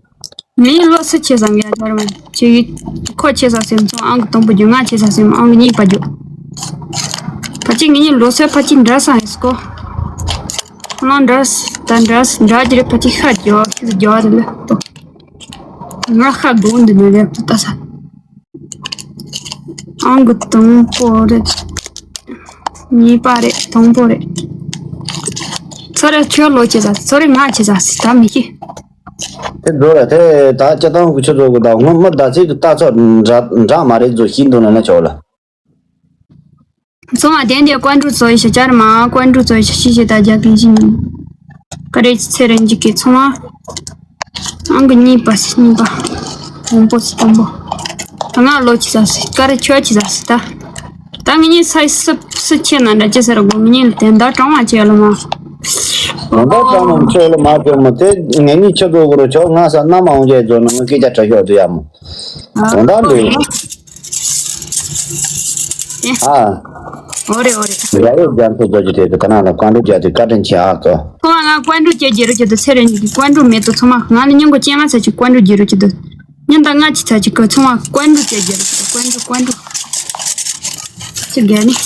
ངས་ལོ་སུ་ཆེ་ས་ངས་ཐོར་མ་ཆེ་གི། ཁོ་ཆེ་ས་སེམས་ཚོ་ཨང་གི་དང་པོ་རྒྱུ་ང་ཆེ་ས་སེམས་ཨང་གི་གཉིས་པ་རྒྱུ། ཕལ་ཆེར་ངེད་གཉིས་ལོ་སུ་ཕལ་ཆེར་འདྲ་ས་ཧེ་སི་ཀོ། ཁོ་ན་འདྲ་ས་ད་འདྲ་ས་འདྲ་རྒྱུ་རེད། ཕལ་ཆེར་ཤ་རྒྱུ་ཤི་རྒྱུ་རེད་ལེ་ཏོ། ང་ཧ་གོ་འདི་ནས་རེད་ད་ས། ཨང་གི་དང་པོ་རེད། གཉིས་པ་རེད། དང་པོ་རེད། ཚོ་རེ་ཁྱོད་ལོ་ཆེ་ས། ཚོ་རེ་ང་ཆེ་ས་ད་མི་ཤེས། དེ་འགྲོ་ལ་དེ་ད་སྤྱི་བཏང་གི་ཆུ་ཚོད་གི་ད་སྔོན་མ་ད་ཚིག་ཏུ་ལྟ་ཚོད་འདྲ་འདྲ་མ་རེད་ཚོ་ཤིན་ཏུ་ན་ན་ཆོག་ལ། ཚང་མ་དེ་འདྲའི་ཀོན་ཀྲུ་ཚོ་ཡི་ཤ་ཅར་མ་ཀོན་ཀྲུ་ཚོ་ཡི་ཤ་ཤི་ཤི་ད་རྒྱ་གིན་ཤི་ཉིན། ཀ་རེ་ཚེ་རིང་ཅིག་གི་ཚང་མ། ཨང་གི་གཉིས་པ་སི་གཉིས་པ། དང་པོ་སི་དང་པོ། ད་ང་ལོ་ཆི་ཟ་སི་ཀ་རེ་ཁྱོད་ཆི་ཟ་སི་ད། ད་ངི་གཉིས་ས་སི་སི་ཆེ་ན་འདྲ་ཅི་ཟེར་གོ་ངི་གཉིས་ལ་དེ་འདྲ་གྲོང་བ་ཆེ་ལ་མ། འོ་ད་གྲོང་བ་ཆེ་ལ་མ་ཅོ་མོ་དེ་ངི་གཉིས་ཆི་གོ་གོ་རུ་ཆོག་ང་ས་ན་མ་འོང་ཅེ་ཛོ་ན་ངི་སྐད་ཆ་དྲི་ཤོག་དུ་ཡ་མོ། འོ་ད་འདུག་ཨ། འོ་རེད་འོ་རེད། རྒྱ་རོགས་རྒྱ་མཚོ་རྫོགས་ཀྱི་དེ་དུ་ཀ་ན་ལ་ཀོན་ཀྲུ་རྒྱ་དུ་བཀའ་དྲིན་ཆེ་ཨ་ཙོ། ཁོང་ང་ཀོན་ཀྲུ་རྒྱ་རྒྱ་རུ་ཀྱི་དུ་ཚེ་རིང་གི་ཀོན་ཀྲུ་མེད་དུ་ཚང་མ་ང་ལ་སྙིང་གོ་ཅན་ང་ཚ་ཅིག་ཀོན་ཀྲུ་རྒྱ་རུ་ཀྱི་དུ། ཉིན་ད་ང་ཅི་ཚ་ཅིག་གི་ཚང་མ་ཀོན་ཀྲུ་རྒྱ་རྒྱ་རུ་ཀྱི་དུ་ཀོན་ཀྲུ་ཀོན་ཀྲུ། ཅི་རྒྱ་ནི།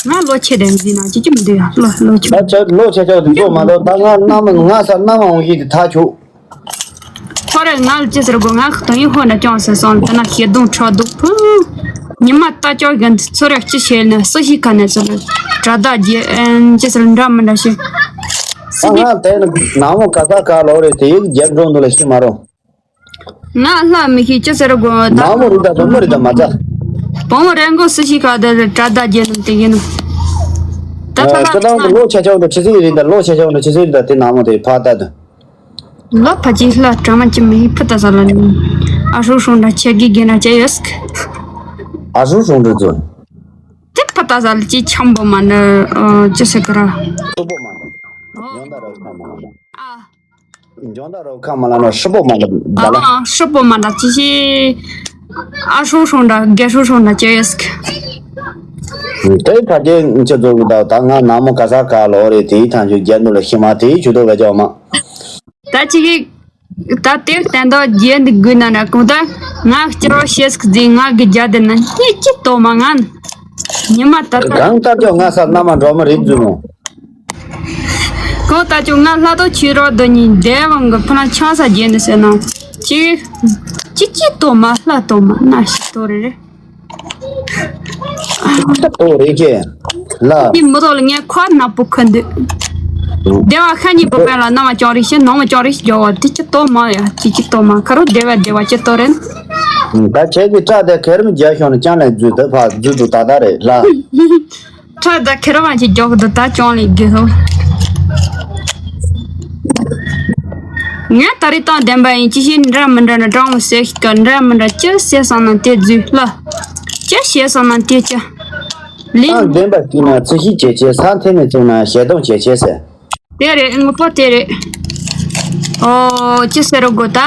ང་ལོ་ཆེ་དྲན་འཛིན་ན་ཅི་ཅི་མི་འདུག་ཡ་ལོ་ལོ་ཆེ། ད་ཆ་ལོ་ཆེ་ཆོག་དུ་འགྲོ་མ་འདུག་ད་ང་ན་མ་ང་ས་ན་མ་འོང་གི་དུ་ཐག་ཆོད། ཁོ་རེ་ང་ལ་ཅི་ཟེར་དགོས། ང་གི་དོན་ཡིན་ཧོ་ན་ཅང་ཟེར་སོང་། དེ་ན་ཤེས་རྡུང་ཁྲག་རྡུང་ཕུ། ཉི་མ་ལྟ་ཅོག་གི་ཚོ་རེ་ཅི་བྱས་ནས་སུ་ཞིག་ཁ་ནས་ཚོ་རེ་དྲ་བདག་རྒྱལ་ཨན་ཅི་ཟེར་འདྲ་མི་འདྲ་ཞིག་ཨ་ང་དེ་ནི་ནག་མོ་ག་ས་ག་ལོ་རེ་དེ་ཡིག་རྒྱབ་འགྲོ་འདུག་ལ་ཤི་མ་རུང་། ང་ལྷ་མི་ཤེས་ཅི་ཟེར་དགོས་ད། ནག་མོ་རེད་ད་བུ་མོ་རེད་ད་མ་ཚ། བུ་མོ་རེ་མགོ་སུ་ཞིག་ཁ་དེ་དྲ་བདག་རྒྱལ་ནམ་དེ་ཡིན་ནམ། ད་ཁ་ལ་ཁྱེད་རང་གི་ལོ་ཆ་ཆ་འདྲ་ཆི་ཟིག་རེད་ད་ལོ་ཆ་ཆ་འདྲ་ཆི་ཟིག་རེད་ད་དེ་ནག་མོ་དེ་ཕ་ད་དུ། ལོ་ཕ་ཅིག་ལ་གྲ་མ་ཅི་མི་ཕུ་ད་ས་ལ་ནི། ཨ་ཧྲུ་ཧྲུང་འདྲ་ཆེ་གི་གི་ན་ཅེ་ཡོད་སི། ཨ་ཧྲུ་ཧྲུང་འདྲ་ཚོ། དེ་ཕུ་ད་ས་ལ་ཅི་ཆམ་པོ་མ་ནི་ཅི་ཟེར་གི་ར། སུ་པོ་མ་ནི། ཡོང་ད་ར་ཁ་མ་ལ་ནི། ཨ། འཇོན་ད་ར་ཁ་མ་ལ་ནི་སུ་པོ་མ་ནི་ད་ལ། ཨ་སུ་པོ་མ་ནི་ཅི་ཤི། ཨ་ཧྲུ་ཧྲུང་འདྲ་རྒན་ཧྲུ་ཧྲུང་འདྲ་ཅེ་ཡོད་སི། དེ་ཕ་གི་ཅི་ཚོ་གི་ད་ད་ང་ནག་མོ་ག་ས་ག་ལོ་རེ་དེའི་ཐང་ཆུ་རྒྱ་འདུག་ལ་ཤི་མ་དེའི་ཆུ་ཐོག་ག་ཅོག་མ། ད་ཅི་གི་ད་དེ་བསྟན་དོ་རྒྱན་འདི་དགོས་ན་ན་གོང་ད་ང་སྐྱོ་བོ་ཤེས་ཀི་ཟིན་ང་གི་རྒྱ་དེ་ན་སྙིང་རྗེ་ཏོ་མ་ང་ཉི་མ་ད་ད་གང་ལྟར་ཀྱང་ང་ས་ན་མ་འགྲོ་མི་རིག་རྫུན་མོ། གང་ལྟར་ཀྱང་ང་ལྷ་དོ་ཆོས་རོགས་དོ་གཉིས་འདས་དབང་གི་ཕ་ན་ཆང་ས་རྒྱན་འདི་ཟེར་ན་ཅི་ཅི་ཅི་ཏོ་མ་ལྷ་ཏོ་མ་ན་ཤི་ཏོ་རེ་རེ། ཁ་ཏོ་རེ་ཀེ་ལ། ཀི་མོ་ཏོ་ལ་ངས་ཁོ་ནག་པོ་ཁ་འདུག་སྡེ་བ་ཁ་གཉིས་པོ་པན་ལ་ནང་མ་ཅོང་རིགས་ཤེས་ནང་མ་ཅོང་རིགས་ཤེས་རྒྱོ་བ་དེ་ཅི་ཏོ་མ་ཡ་ཅི་ཅི་ཏོ་མ་ཁ་རུ་སྡེ་བ་སྡེ་བ་ཅི་ཏོ་རེན། ད་ཁྱེད་ཀྱི་སྐྲ་དེ་ཁེར་མི་རྒྱ་ཤོང་ནས་ཅང་ལས་རྫུས་ད་ཕ་རྫུས་དུ་ད་ད་རེད་ལ། ཁྲ་ད་ཁེར་བ་ཅི་རྒྱོ་གི་འདུག་ད་ཅོང་ལས་རྒྱུ་ཧོ། ངས་ད་རེས་བཏང་བདེན་པ་ཡིན་ཅི་ཞིག་འདྲ་མི་འདྲ་ན་དྲང་མོ་ཟེར་ཤིག་ག་འདྲ་མི་འདྲ་ཅི་ཟེར་སང་ན་དེ་རྫུས་ལ། ཅི་བཤད་སང་ན་དེ་ཅི། ལིང་། བདེན་པ་བྱས་ན་ཚིག་ཤིག་བྱེད་ཆེ་ས་འཐེན་ནས་བཙུགས་ན་ཞེ་སྡང་བྱེད་ཆེ་ཟེར། དེ་རེད་ངོ་པོ་དེ་རེད། ཨོ་ཅི་ཟེར་རོ་དགོས་ད།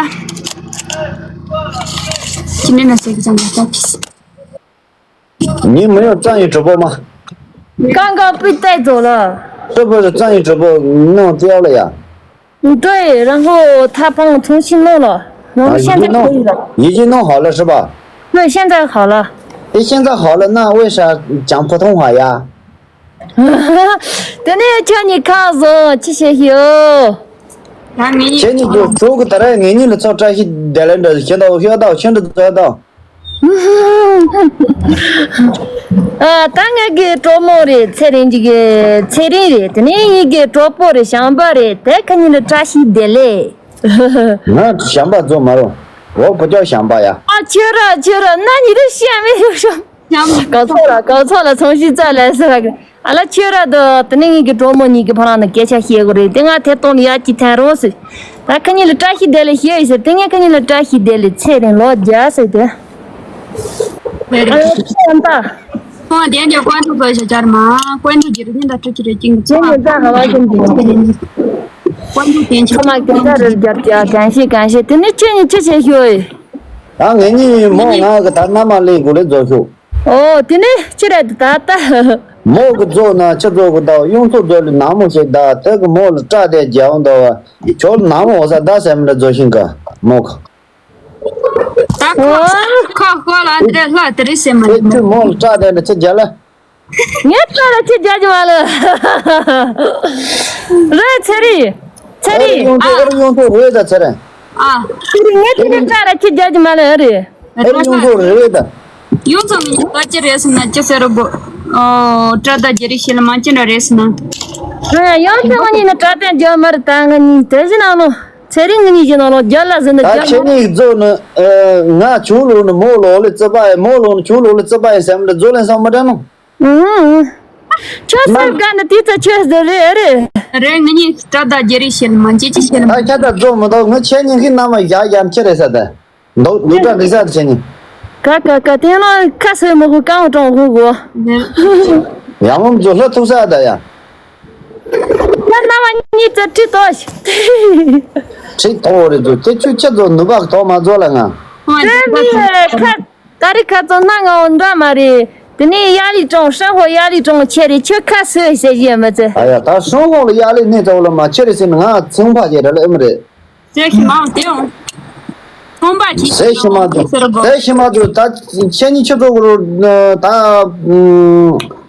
ཅི་ནས་ན་ཟེར་གི་ཙམ་ད་ཅི། ཉིན་མོ་ཡང་རྩ་ཡི་གྲོགས་པོ་མ། 刚刚被带走了。 སྤྲོ་པོ་རྩ་ཡི་གྲོགས་པོ་ནང་བཙལ་ལ་ཡ། 对，然后他帮我重新弄了，然后现在可以了。 已经弄好了是吧？ 对，现在好了。 你现在好了，那为啥讲普通话呀？ དེ་ནས་ཁྱོད་གཉིས་ཁ་བཟང་ཅི་བྱེད་ཤིའོ། ད་ངེད་གཉིས་ཁྱེད་གཉིས་ཀྱི་གྲོགས་ཀྱི་ད་རེས་ངེད་གཉིས་ལ་ཚོགས་བཀྲ་ཤིས་བདེ་ལེགས་འདྲ་ཞུ་ཞུ་དང་ཞུ་དང་ཆུ་འདྲ་བཙལ་དང་། ཨ་ད་ངེད་ཀྱི་གྲོགས་མོ་རེད་ཚེ་རིང་གི་ཚེ་རིང་རེད་དེ་ནས་ངེད་ཀྱི་གྲོགས་པོ་རེད་བྱམས་པ་རེད་དེ་ཁ་ཉིན་ལ་བཀྲ་ཤིས་བདེ་ལེགས། ང་བྱམས་པ་རྫོགས་མ་རུང་། འོ་བུ་ཅག་བྱམས་པ་ཡ། ཨ་ཁྱོད་ར་ཁྱོད་ར་ན་ཉི་རེ་བཤད་མི་རུ་ཤོམ། གང་ཚོགས་ལ་གང་ཚོགས་ལ་ཚོང་ཤིག་བཙལ་ལ་ཟེར་བ་གི་ཨ་ལ་ཁྱོད་ར་དོ་དེ་ནས་ངེད་ཀྱི་གྲོགས་མོ་གཉིས་ཀྱི་ཕ་རང་ན་སྐད་ཆ་བཤད་དགོས་རེད་དེ་ང་དེ་གཏོང་ལ་ཡ་ཅི་ཐན་རོ་ཟེར། ད་ཁ་ཉིན་ལ་བཀྲ་ཤིས་བདེ་ལེགས་ཞུ་ཡི་ཟེར་དེ་ངས་ཁ་ཉིན་ལ་བཀྲ་ཤིས་བདེ་ལེགས་ཚེ་རིང་ལོ་བརྒྱ་ཟེར་དེ། ཨ་ལ་ཁྱོད་ད། ཁོང་དེ་འདྲའི་ཀོན་ཀྲུ་བཟོ་ཞིག་བྱར་མ། ཀོན་ཀྲུ་གྱི་རིགས་ནི་ད་ཁྲི་ཁྲི་རེ་ཅིང་ཚེ་ནི་ད་ཧ་བ་ཅན་གྱི་ཀོན་ཀྲུ་བསྟན་ཆོག་ཁ་མ་སྐད་ཆ་རེ་རྒྱབ་ཀྱ་གན་ཤེས་གན་ཤེས་དེ་ནི་ཁྱེད་གཉིས་ཅི་བྱེད་ཤོད། ད་ངེད་གཉིས་མོ་ང་གི་ད་མནའ་མ་ལེན་དགོས་ལེ་བཟོ་ཤོག་ཨོ་དེ་ནི་ཅི་རེད་ད་ད། མོ་གི་བཟོ་ན་ཅི་བཟོ་གི་ད་གཡུང་ཚོ་བཟོ་ལེ་ནག་མོ་ཞིག་ད་དེ་གི་མོ་ལ་སྐྲ་དེ་རྒྱག་འོང་ད་བ་ཁྱོད་ནག་མོ་འོ་ས་ད་སེམས་ལ་བཟོ་ཤིང་ག་མོ་གི་ད་ཁོ་ཁོ་ཁོ་ལ་འདི་ལྷ་དེ་རེད་ཟེར་མ་རེད་མོ། ཁྱོད་མོ་ལ་སྐྲ་དེ་འདྲ་ཅི་རྒྱག་ལ། ངས་སྐྲ་ལ་ཅི་རྒྱག་རྒྱུ་མ་ལ། རེད་ཚེ་རིང་། ཚེ་རིང་། ཨ་རེ་ཡོང་ཐུག་ཨ་རེ་ཡོང་ཐུག་རེད་ད་ཚེ་རིང་། ཨ། དེ་རིང་ངས་དེ་རིང་སྐྲ་ར་ཁྱི་རྒྱག་གི་མ་ལ་ཨེ་རེད། ཨེ་རེད། ཡོང་ཐོག་རེད་རེད་ད། ཡོང་ཙང་ངས་ད་ཅི་རེད་ཟེར་ན་ཅི་ཟེར་རོ་གོ། ཨོ། སྐྲ་དང་རྒྱ་རིགས་ཤིག་ལ་མ་ཅི་འདྲ་རེད་ཟེར་ན། ཨ། ཡོང་ཙང་ང་གཉིས་ནི་སྐྲ་དང་རྒྱག་མ་རེད། ད་ང་གཉིས་དེ་བཞིན་ཨ་ནོ། ཚེ་རིང་ངེད་གཉིས་ཀྱི་ནང་ལོགས་རྒྱ་ལ་ཟིན་ནས་ད་རྒྱ་ཁྱེད་མོ། གཉིས་རྫོགས་ནི། ཨ། ང་ཆུང་ལོ་ནི་མོ་ལོ་ལི་ཙི་པ་ཡ། མོ་ལོ་ནི་ཆུང་ལོ་ལི་ཙི་པ་ཡ་ཟེར་མི་འདྲ་རྫོགས་ལེན་སོང་མི་འདྲ་ནོ། ཨང་། ཁྱོད་སེམས་དགའ་ནི་དེ་ཚོ་ཁྱོད་ཟེར་རེད་རེད། རེད། ང་གཉིས་སྐྲ་དང་རྒྱ་རིགས་ཤེས་ལ་མ་ཅི་ཅི་ཤེས་ལ་མ། ད་ཁྱད་ད་རྫོགས་མི་འདུག་ང་ཁྱེད་གཉིས་ཀྱི་མནའ་མ་བཞག་ཡང་ཁྱེད་རེད་ས་ད། འདུག་འདུག་གྲ་འདི་ས་ད་ཁྱེད་གཉིས། ཀ་ཀ་ཀ་དེ་ལ་ཁ་སོས་མི་ཧུ་ཀང་ཀྲོང་ཧུ་གོ། ཡང་མོ་མཛོ་ལྷ་ཐུག་ས་ད་ཡ། ང་རྣ་བ་གཉིས་ཙམ་ཁྲིད་དོ། ཁྲིད་ཐོག་རེད་འདུག་དེ་ཆུ་ཆུ་ཚོད་ནུབ་པ་ཐོག་མ་རྫོགས་ལ་ང་། དེ་མི་ཁ། ད་རེས་ཁ་ཚོ་སྣ་ང་འོ་འདྲ་མ་རེད། དེ་ནས་ཡ་ལི་ཀྲོང་ཧྲན་ཧོ་ཡ་ལི་ཀྲོང་ཆེ་རེད། ཁྱོད་ཁ་སོས་ཟེར་གྱི་ཡོད་མི་ཚེ། ཨ་ཡ། ད་ཧྲན་ཧོ་ལ་ཡ་ལི་གནས་ཚ་བོ་ལ་མ་ཁྱེད་རེད་ཟེར་ན་ང་ཚོང་པ་ཞིག་རེད་ལ་ཨེ་མི་རེད། ཟེར་ཞིག་མ་འོང་དེ་འོང་། ཚོང་པ་ཞིག་ཟེར་ཞིག་མ་འདུག་ཟེར་གོ། ཟེར་ཞིག་མ་འདུག་ད་ཁྱེད་གཉིས་ཁྱེད་ཚོ་གུ་རུ་ད་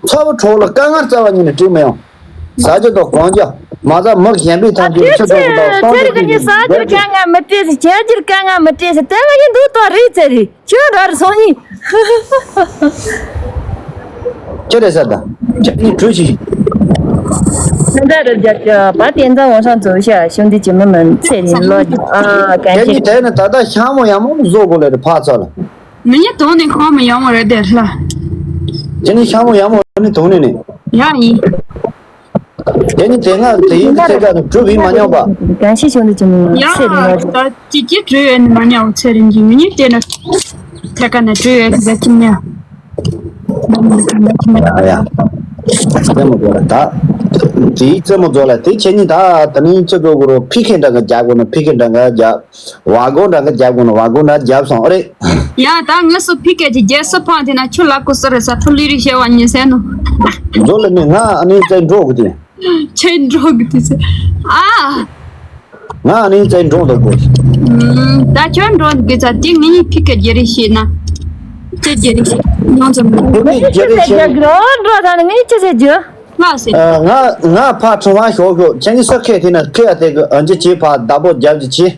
ཚ་བོ་གྲོགས་ལ་དཀའ་ངལ་རྩ་བ་ཉིད་ནས་དྲིས་མི་ཡོང་། ཟ་རྒྱུ་དང་གོན་རྒྱུ་མ་ཟ་མི་གཞན་པའི་ཐམས་ཅད་ཁྱེད་ཚོ་གུ་དང་སྟོང་ཚེ་རིག་གཉིས་ཟ་རྒྱུ་དཀའ་ངལ་མི་སྤྲད་ཟེར། བྱ་རྒྱུར་དཀའ་ངལ་མི་སྤྲད་ཟེར། དེ་ང་གཉིས་འདུག་ཏོ་རེད་ཚེ་རིག་ཁྱོད་རར་སོང་ཡིན། ཁྱོད་རེད་ས་ད། ཁྱེད་ནི་གྲོས་ཤིག་ད་ལྟ་རུ་རྒྱབ་ཀྱི་བ་དེ་འཛམ་བང་སང་ཚོ་ཤ་ཤུང་འདི་ཅི་མི་མིན་ཚེ་རིང་ལོ་རྒྱུ་ཨ་གན་ཁྱེད་ཤེས། ནི་དེ་ནི་ད་ལྟ་ཤ་མོ་ཡ་མོ་བཟོ་དགོས་ལེ་རེད་ཕ་ཚོ་ལ། མི་ཉིད་དོང་ནས་ཁོང་མི་ཡོང་བ་རེད་དེ་ལ། ཁྱེད་ནི་ཤ་མོ་ཡ་མོ་ནི་དོང་ནས་ནི། ཡ་ཡིན། དེ་ནི་དེ་སྔ་དེ་ཡིན་གྱི་ཐད་ཀ་ནི་གྲུབ་ཡིན་མ་མྱོང་པ། གང་ཤེས་བྱུང་འདུག་ཅི་མི་ཡ་ཚེ་རིང་ལ། ད་ཅི་ཅི་གྲུབ་ཡོད་ནི་མ་མྱོང་ཚེ་རིང་གི་ངེད་གཉིས་དེ་ན་ཐད་ཀ་ནས་གྲུབ་ཡོད་ཟེར་གྱི་མྱོང་། ཡ་ཡ། རྩེད་མོ་རྫོགས་ལ་ད། དེའི་རྩེད་མོ་རྫོགས་ལ་དེ་ཁྱེད་གཉིས་ད་ད་ནི་ཁྱེད་ཚོ་གུ་རུ་ཕི་ཁེ་འདྲ་ག་རྒྱག་དགོས་ན་ཕི་ཁེ་འདྲ་ག་རྒྱག་བ་གོ་འདྲ་ག་རྒྱག་དགོས་ན་བ་གོ་འདྲ་རྒྱབ་སོང་ཨ་རེད། ཡ་ད་ངས་སུ་ཕི་ཀེ་ཅི་རྒྱལ་སུ་ཕང་དེ་ན་ཁྱོད་ལ་ཀུ་སུ་རེ་ས་ཐུ་ལི་རི་ཤེ་བ་ཉིན་སེ་ནོ། མཛོ་ལེ་མི་ང་ཨ་ནི་ཙེ་འགྲོ་གི་དེ། ཁྱོད་འགྲོ་གི་དེ་ཚེ། ཨ། ང་ཨ་ནི་ཙེ་འགྲོ་འདུག་གོ། ད་ཁྱོད་འགྲོ་གི་ཚ་དེ་ངེད་གཉིས་ཕི་ཀེ་རྒྱལ་རི་ཤེ་ན། ཁྱོད་རྒྱལ་རི་ཤེ་ཡོང་ཙམ་འགྲོ། ངེད་གཉིས་རྒྱལ་རི་ཤེ། འགྲོ་འགྲོ་ད་ནི་ངེད་གཉིས་ཅི་ཟེར་རྒྱུ། ལ་སེ། ང་ང་ཕ་ཁྲོ་བ་ཤོག་ཤོག་ཁྱེད་གཉིས་ས་ཁེ་དེ་ན་ཁེ་ཡ་དེ་གི་ཨ་འཇི་ཅི་ཕ་བདག་པོ་རྒྱབ་ཀྱི་ཅི།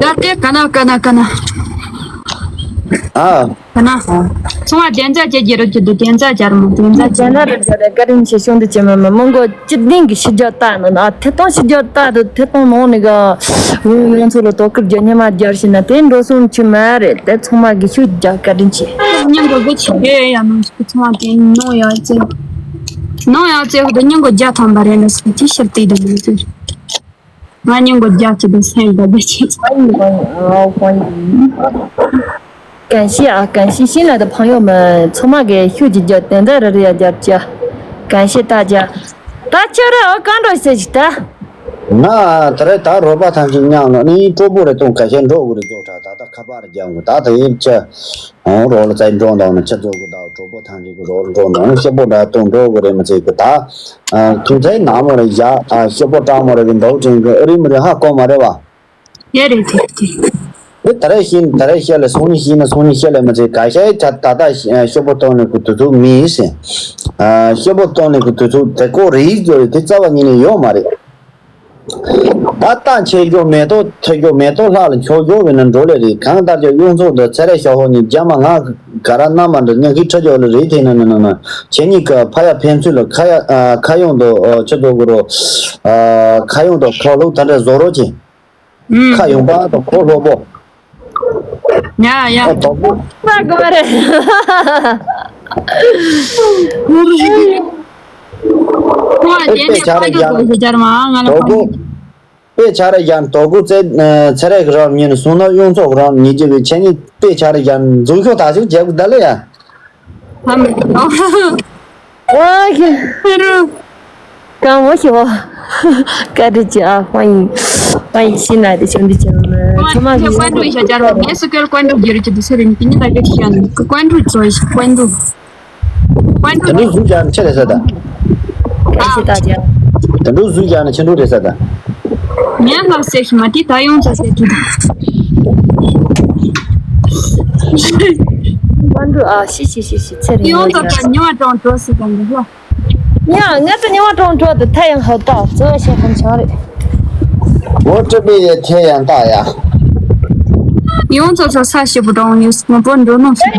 ད་ལྟའི་ཀ་ན་ཀ་ན་ཀ་ན། ཨ། ཀ་ན། ཚོང་བ་བདེན་རྫ་བྱེད་རྒྱུ་རུ་གྱུར་འདུག་བདེན་རྫ་སྦྱར་མོ་བདེན་རྫ་སྦྱར་མོ། བདེན་རྫ་རུ་སྦྱར་རེ་བཀའ་དྲིན་ཆེ་ཤོག་འདི་བྱེད་མ་མ་མི་མགོ་སྤྱི་བདེན་གྱི་ཕྱི་རྒྱལ་བཏགས་ནོ་ན་ཐེ་གཏོང་ཕྱི་རྒྱལ་བཏགས་འདུག་ཐེ་གཏོང་ནང་ནས་ག་ཡོང་ཡོང་ཚོ་ལ་དོ་ཁུར་རྒྱ་ཉི་མ་རྒྱར་ཞིག་ན་དེ་འགྲོ་སོང་ཆུ་མ་རེད་དེ་ཚང་མ་གི་ཤུགས་རྒྱག་བཀའ་དྲིན་ཆེ། སྙིང་གི་དགུ་ཆེ་ཡོད་ཡ་ནང་ཞིག་ཚོང་བ་དེ་ནོ་ཡ་ཙེ། ནོ་ཡ་ཙེ་ཧུ་དུ་སྙིང་གི་རྒྱ་ཐམ་པ་རེད་ན་སི་ཐི་ཤར་ཏི་དུ་མི་ཙེ། ང་སྙིང་གི་རྒྱ་ཆེ་དུ་སེང་གི་རྒྱ་ཆེ་ཙེ། 感谢啊，感谢新来的朋友们，ཚང་མ་གི་ཤུགས་ཀྱི་རྒྱ་དེ་འདྲ་རེ་རེ་ཡ་རྒྱབ་ཀྱ།感谢大家。ད་ཁྱོད་ར་ཨོ་གང་འགྲོ་ཟེར་ཞིག་ད། ང་ད་རེ་ད་རོ་པ་ཐང་གི་མཉམ་ལ་ནི་སྤྲོ་པོ་རེ་གཏོང་ག་ཤེད་འགྲོ་གི་རེ་ཚོ་ད་ད་ད་ཁ་པར་རྒྱབ་གི་ད་ད་ཡིན་ཀྱ། ཨོ་རོ་ལ་ཙའི་འགྲོ་འདང་ནི་ཁྱེད་ཚོ་གི་ད་གྲོགས་པོ་ཐང་གི་གི་རོ་ལ་འགྲོ་འདང་ནི་ཤེད་པོ་འདྲ་གཏོང་འགྲོ་གི་རེ་མི་ཚེ་གི་ད། ཐུགས་ཚའི་ནག་མོ་རེ་བཞག་ཤེད་པོ་སྐྲག་མོ་རེ་གི་འདོག་ཅན་གི་ཨ་རི་མི་རེ་ཧ་གོ་མ་རེ་བ། ཡ་རེད་དེ་དེ། དེ་ད་རེས་ཤེས་ད་རེས་ཤེས་ལ་སོང་ཉིན་ཤེས་ན་སོང་ཉིན་ཤེས་ལ་མི་ཚེ་ག་ཤ་ཡི་ད་ད་ཤེད་པོ་གཏོང་ནི་གི་དུས་ཚོད་མི་ཡིན་ཟེར། ཤེད་པོ་གཏོང་ནི་གི་དུས་ཚོད་དེ་ཀོ་རེ་ཡིག་ཚོ་རེ་དེ་རྩ་བ་ཉིད་ནས་ཡོད་མ་རེད། ད་ལྟ་ཆེ་རྒྱུ་མེ་ཏོག་ཐེ་རྒྱུ་མེ་ཏོག་ལྷག་ལ་འཁྱོག་རྒྱུ་བས་ན་འགྲོ་ལེ་རེད། གང་ལྟར་ཀྱང་གཡུ་མཚོ་འདི་ཚེ་རེ་ཞོ་ཧོ་ནི་རྒྱ་མ་ང་ག་ར་རྣམ་མ་འདི་ཉག་གི་ཁྲ་རྒྱུ་ལ་རེད་དེ་ན་ན་ན་ན་ཁྱེད་གཉིས་ཀ་ཕ་ཡ་ཕན་ཚུན་ལ་ཁ་ཡ་ཁ་ཡོང་དུ་ཆུ་དོ་གུ་རོ་ཁ་ཡོང་དུ་ཁོ་ལུག་ད་འདྲ་བཟོ་རོགས་གྱིས། ཁ་ཡོང་པ་དང་ཁོ་ལྷོ་པོ། ཡ་ཡ། ཨ་དོག་པོ། ས་གོ་རེད། ཁོ་ཨེ་དེ་ནས་ཕ་གི་གོ་ཞིག་སྦྱར་མ་ང་ལ་དོག་པོ། ཕ་གི། དཔེ་ཆ་རེ་ཡང་དོག་གུ་ཚེ་ཚེ་རེ་གི་རང་ཉིད་ནས་སོང་ན་གཡུ་མཚོ་གི་རང་ཉིད་ཀྱི་བའི་ཆེ་ཉིད་དཔེ་ཆ་རེ་ཡང་འཛུགས་ཤོག་ད་ཞིག་བྱེད་དགོས་ད་ལེ་ཡ། ཧ་མི་གོ། ཨ་ཧི། ཧེ་རུ། གང་བོ་ཞིག་བ། བཀའ་དྲིན་ཆེ་ཨ།欢迎欢迎新来的兄弟姐妹们，ཚང་མ་གི་关注一下加入，也是给关注一下，就是你今天在这里，关注做一下关注。 关注。དེ་འདྲ་བཟོས་ཀྱང་ཆེ་རེད་ཟེར་ད།感谢大家。དེ་འདྲ་བཟོས་ཀྱང་ཆེ་འགྲོ་རེད་ཟེར་ད། ངས་ལ་ཟེར་ཞིག་མ་དེ་ད་ཡོང་ཚ་ཟེར་དུས། ཀོན་ཀྲུ་ཨ་ཤི་ཤི་ཤི་ཤི་ཚེ་རིང་ཡོང་ཚ་ད་ཉི་མ་གྲོང་ཚོ་ཟེར་ད་འདི་ལ། ཡང་ང་ཚོ་ཉི་མ་གྲོང་ཚོ་དུ་ཐ་ཡང་ཧ་ད་ཚོ་ཤེ་ཧམ་ཆང་རེད། འོ་སྤྲད་པའི་ཡ་ཁྱེད་ཡང་བལྟ་ཡ། ཡོངས་ཚོ་ཚོ་ས་ཞིབ་པོ་དང་ཡོད་སྨོན་པོ་འགྲོ་ནོ་ཞིག་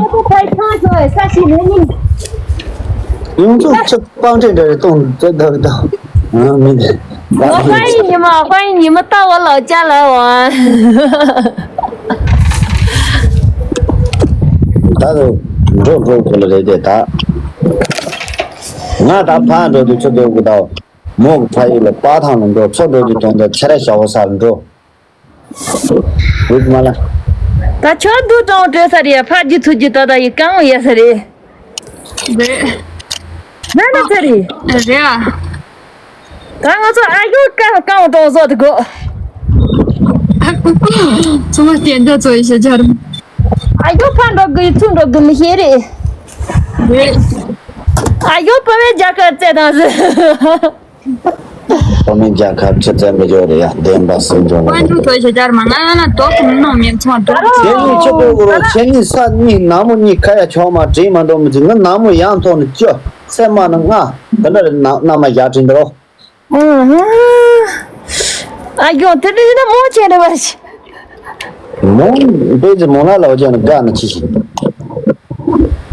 ཡོངས་ཚོ་ཆུ་པང་ཁྲེ་འདྲ་རེ་གཏོང་ཚོད་ད་གི་ད། ཨ་མི་འདི། ང་ཧྥ་ཡིན་ཉི་མ་ཧྥ་ཡིན་ཉི་མ་ལྟ་བ་ལགས་ཅག་ལ་བ། ད་འགྲོ་འགྲོ་གོ་ལ་རེད་དེ་ད། ང་ད་ཕ་འགྲོ་དུས་ཚོད་འགྲོ་གི་ད། མོ་གི་ཕ་ཡུལ་ལ་པ་ཐང་ལ་འགྲོ་ཚོ་འགྲོ་དུས་དོན་དུ་ཆ་ར་ཞྭ་བོ་ས་ལ་འགྲོ། ཡིག་མ་ལ། ད་ཆོག་འདུག་ཀྲང་བྲོས་ས་རེད། ཕ་རྒྱུ་ཚུ་རྒྱུ་ད་ད་ཡི་གང་ཡ་ས་རེད། རེད། ན་ན་ས་རེད། རེད་ཨ། ད་ང་ཚོ་ཨ་ཡོ་ཀ་གང་གྲོང་བཟོ་དུ་གོ། ཚང་མ་བསྟན་དགའ་ཚོ་ཡི་ཤ་ཆར། ཨ་ཡོ་ཕ་འགྲོ་གི་ཚུ་འགྲོ་གི་མི་ཤེས་རེད། རེད། ཨ་ཡོ་བོད་པའི་རྒྱལ་ཁབ་བཙལ་དང་ཟེར། བོད་མི་རྒྱལ་ཁབ་ཆུ་ཚན་མི་འཇོག་རེད་ཡ་བདེན་པ་སེམས་ཆུང་བ། དཔལ་འབྱོར་དོ་ཞེ་ཅར་མ་ང་ང་ལ་དོ་ཁུམ་ནོ་མེད་ཚོང་དོ། ཁྱེད་གཉིས་ཆུ་བོ་གོ་རོ་ཁྱེད་གཉིས་ས་གཉིས་ནག་མོ་གཉིས་ཁ་ཡ་ཆོག་མ་དྲིན་མ་འདོག་མི་ཚེ་ང་ནག་མོ་ཡང་ཐོག་ནས་ཅོ་སེ་མ་ནི་ང་དེ་འདྲ་རེད་ན་ན་མ་ཡ་དྲིན་འདོག་ཨ་ཡོང་དེ་འདྲ་ཡིན་ན་མོ་ཆེ་འདྲ་བ་ཞིག་མོ་པེ་ཙི་མོ་ལ་ལ་བ་ཅན་དགའ་ན་ཅི་ཞིག་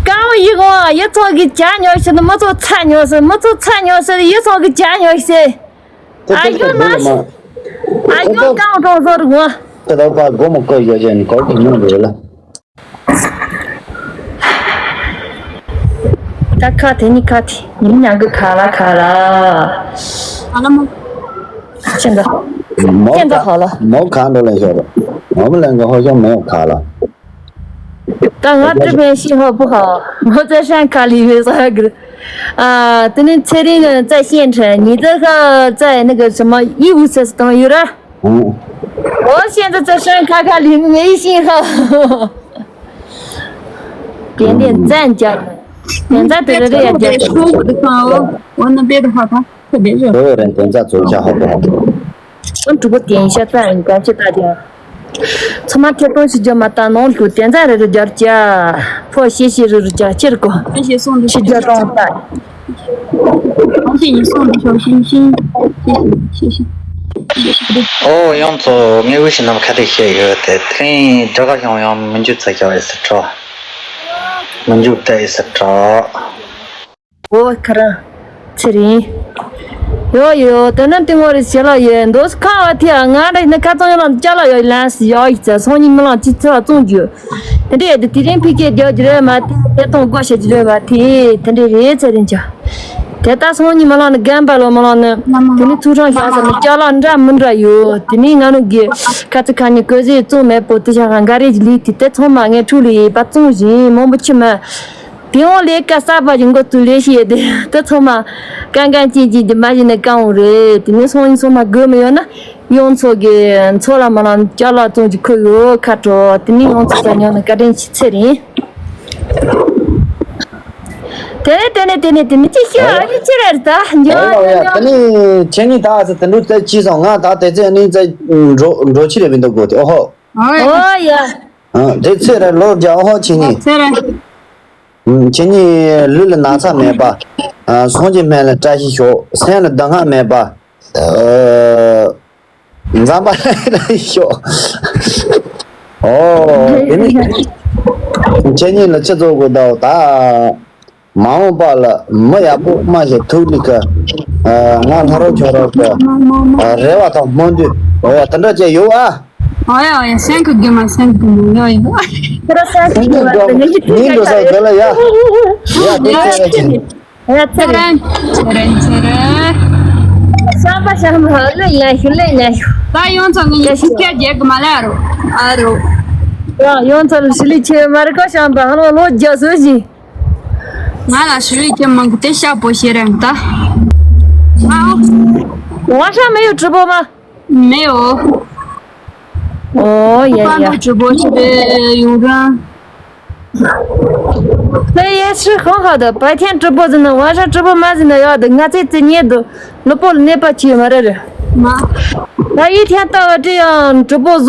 ཀའོ་ཡི་གོ་ཡི་ཚོགས་ཀྱི་ཇ་ཉོ་ཤི་ནི་མི་ཚོགས་ཚ་ཉོ་སི་མི་ཚོགས་ཚ་ཉོ་སི་ཡི་ཚོགས་ཀྱི་ཇ་ཉོ་ཤི། ཨ་ཡོ་མ་ཤི། ཨ་ཡོ་ཀའོ་གྲོང་ཚོར་གོ། དེ་ལྟར་པ་སྒོ་མོ་བཀོད་ཡོད་ཅན་གོ་གི་མྱོང་རེད་ལ། ད་ཁ་དེ་ནི་ཁ་དེ་ཉིན་ཉང་གི་ཁ་ལ་ཁ་ལ། ཨ་ལ་མོ། ཅན་ད། མོ་ཅན་ད་ཧ་ལ། མོ་གང་འགྲོ་ལེན་ཤོར། མོ་མི་ལེན་གི་ཧོ་ཤོ་མེ་ཡོ་ཁ་ལ། ད་ང་这边信号不好，我在山卡里面啥个，啊，等你车里人在县城，你这个在那个什么义乌市东有了。嗯。我现在在山卡卡里没信号。点点赞加，点赞得了这样加。说我的话，我我那边的话，他特别热。所有人点赞左下好不好？ ཨང་དྲུག་པོ་点一下赞，感谢大家。ཚང་མ་ཁྱེད་གཏོང་ཞིག་རྒྱབ་མ་ལྟ་ནང་དུ་点赞་རེ་རེ་རྒྱབ་ཅ། ཕོ་ཤེ་ཤེ་རེ་རེ་རྒྱབ་ཕྱིར་གོ། ཕྱི་རྒྱབ་གཏོང་ལྟ། ཨོ་ཡང་ཚོ་དངོས་པོ་ཞིག་ནམ་ཁ་དེ་བཤད་ཡོད་དེ་དེ་རིང་རྒྱ་གར་ཤང་ཡང་མི་འཇུ་ཚ་ཤ་བའི་སི་ཁྲོ། མི་འཇུ་ཏའི་སི་ཁྲོ། འོ་ཁ་རང་། ཚེ་རིང་། ཡོ་ཡོ་དོན་ནམ་ཏི་ངོ་རེ་ཞེ་ལ་ཡོད་འདོད་ཁ་བ་ཐི་ང་རེ་ནི་ཁ་ཚང་ཡོད་ལམ་ཅ་ལ་ཡོད་ལན་སི་ཡོ་ཡིག་ཚ་སོང་ཉི་མི་ལང་ཅི་ཚེ་བ་བཙོང་རྒྱུ། དེ་འདྲས་ཡོད་དེ་དེ་རིང་ཕི་ཀེ་རྒྱག་རྒྱུ་རེད་མ་དེ་དེ་གཏོང་སྒོ་བྱེད་རྒྱུ་རེད་མ་དེ་དེ་འདྲས་རེད་ཚེ་རིང་ཅག་དེ་ལྟ་སོང་ཉི་མི་ལང་ནི་རྒན་པ་ལོ་མི་ལང་ནི་དེ་ནི་ཚུགས་ཁྲང་ཤ་ས་ནི་ཅ་ལ་འདྲ་མི་འདྲ་ཡོད་དེ་ནི་ང་ནུ་གི་ཁ་ཚི་ཁ་ཉི་གོ་ཟི་བཙོང་མེད་པོ་དེ་ཤ་ཁ་འགའ་རེ་ལི་དེ་དེ་ཚང་མ་ངས་ཁྲུ་ལི་ཡིས་པ་བཙོང་བཞིན་མང་པོ་ཆི་མ། དེ་འོང་ལས་ཀ་གསར་པ་ཞིག་འགོ་བཙུགས་ལས་ཤེས་དེ་དེ་ཚང་མ་ཀན་ཀན་ཅིག་ཅིག་དེ་མ་ཞིག་ནས་ཀང་འོང་རེད། དེ་ནས་སོང་ཡིན་སོང་མ་དགོས་མི་ཡོད་ན་ཡོང་ཚོ་གི་ཚོ་ལ་མ་ལ་ཅ་ལག་བཙོང་གི་ཁོ་ཡོད་ཁ་དྲོ་དེ་ནས་ཡོང་ཚོ་ས་ཉོ་ནས་བཀའ་དྲིན་ཆེ་ཚེ་རིང་། དེ་ནས་དེ་ནས་དེ་ནས་དེ་ནས་ཅི་ཤི་ཨ་ཅི་ཅི་རེད་ད་ཉོ་ཨ་ཡ་ཉོ་ཡ་ཉོ། དེ་ནས་ཁྱེད་གཉིས་ད་ཨ་ཙི་དེ་འདྲ་ཙེ་ཅི་སོང་ང་ད་དེ་ཙེ་ནས་ཙེ་འགྲོ་འགྲོ་ཅི་རེད་མི་འདུག་གོ་དེ་ཨོ་ཧོ། ཨོ་ཡ། ཨ་དེ་ཚེ་རེད་ལོ་བརྒྱ་ཨོ་ཧོ་ཁྱེད་གཉིས། ཚེ་རེད། ཁྱེད་གཉིས་ལུས་ལ་ན་ཚ་མེད་པ། སངས་རྒྱས་སྨན་ལ་བཀྲ་ཤིས་ཤོག་སེམས་ལ་གདམས་ངག་མེད་པ། འཛམ་བུ་གླིང་ཤོག་ཨོ། དེ་ནི། ཁྱེད་གཉིས་ལ་ཅི་བཟོ་དགོས་དོ་ད། མ་འོངས་པ་ལ་མི་ཡག་པོ་མ་ཞིག་ཐུག་ལི་ཀ་ང་ལྷ་རོགས་ཆོས་རོགས་ཀྱི་རེ་བ་དང་སྨོན་འདུན་འོ་ཡ་དེ་འདྲ་བཅས་ཡོད་ཨ། ཨོ་ཡ་ཨོ་ཡ་སེམས་ཀྱི་དགེ་མ་སེམས་ཀྱི་མ་ཡོད་ཡོད། ཁྱེད་རང་སེམས་ཀྱི་དགེ་མ་ཡིན་འགྲོ་ས་དགེ་ལ་ཡ། ཡ་དེ་ཚེ་རིང་། ཡ་ཚེ་རིང་། ཚེ་རིང་ཚེ་རིང་། བཤམས་པ་བཤམས་པ་ལོས་ཡ་ཤུ་ལོས་ཡ་ཤུ། ད་ཡོང་ཚོ་ངས་ཡ་ཤུ་ཁྱེད་རྒྱལ་གི་མ་ལ་རོ། ཨ་རོ། ཡ་ཡོང་ཚོ་ལ་ཤུ་ལི་ཆེ་མ་རི་ཀ་བཤམས་པ་ཧ་ལོ་ལོ་རྒྱ་སོ་ཞིག་ང་ལ་ཤུ་ལི་ཆེ་མང་གི་དེ་ཤ་པོ་ཤེས་རང་ད། ཨ་ཨོ། ཝ་ཤ་མེ་ཡོ་ཀྲི་པོ་མ། མེ་ཡོ། ཨོ་ཡ་ཡ། ཀ་ནོ་ཀྲི་པོ་ཆེ་ཡོང་རང་། ལྷོད་ཡས་ཧྲི་ཧང་ཧ་དང་བར་ཐེན་ཀྲི་པོ་ཟིན་ན་ཝང་ཧྲ་ཀྲི་པོ་མ་ཟིན་ན་ཡག་དང་ང་ཚེ་ཚེ་ཉེ་དུ་ལོ་པོ་ལ་གནས་པ་ཆེ་མ་རེད་རེད། མ། ད་ཡི་ཐེན་ལྟ་བ་ཀྲི་ཡང་ཀྲི་པོ་བཟོ།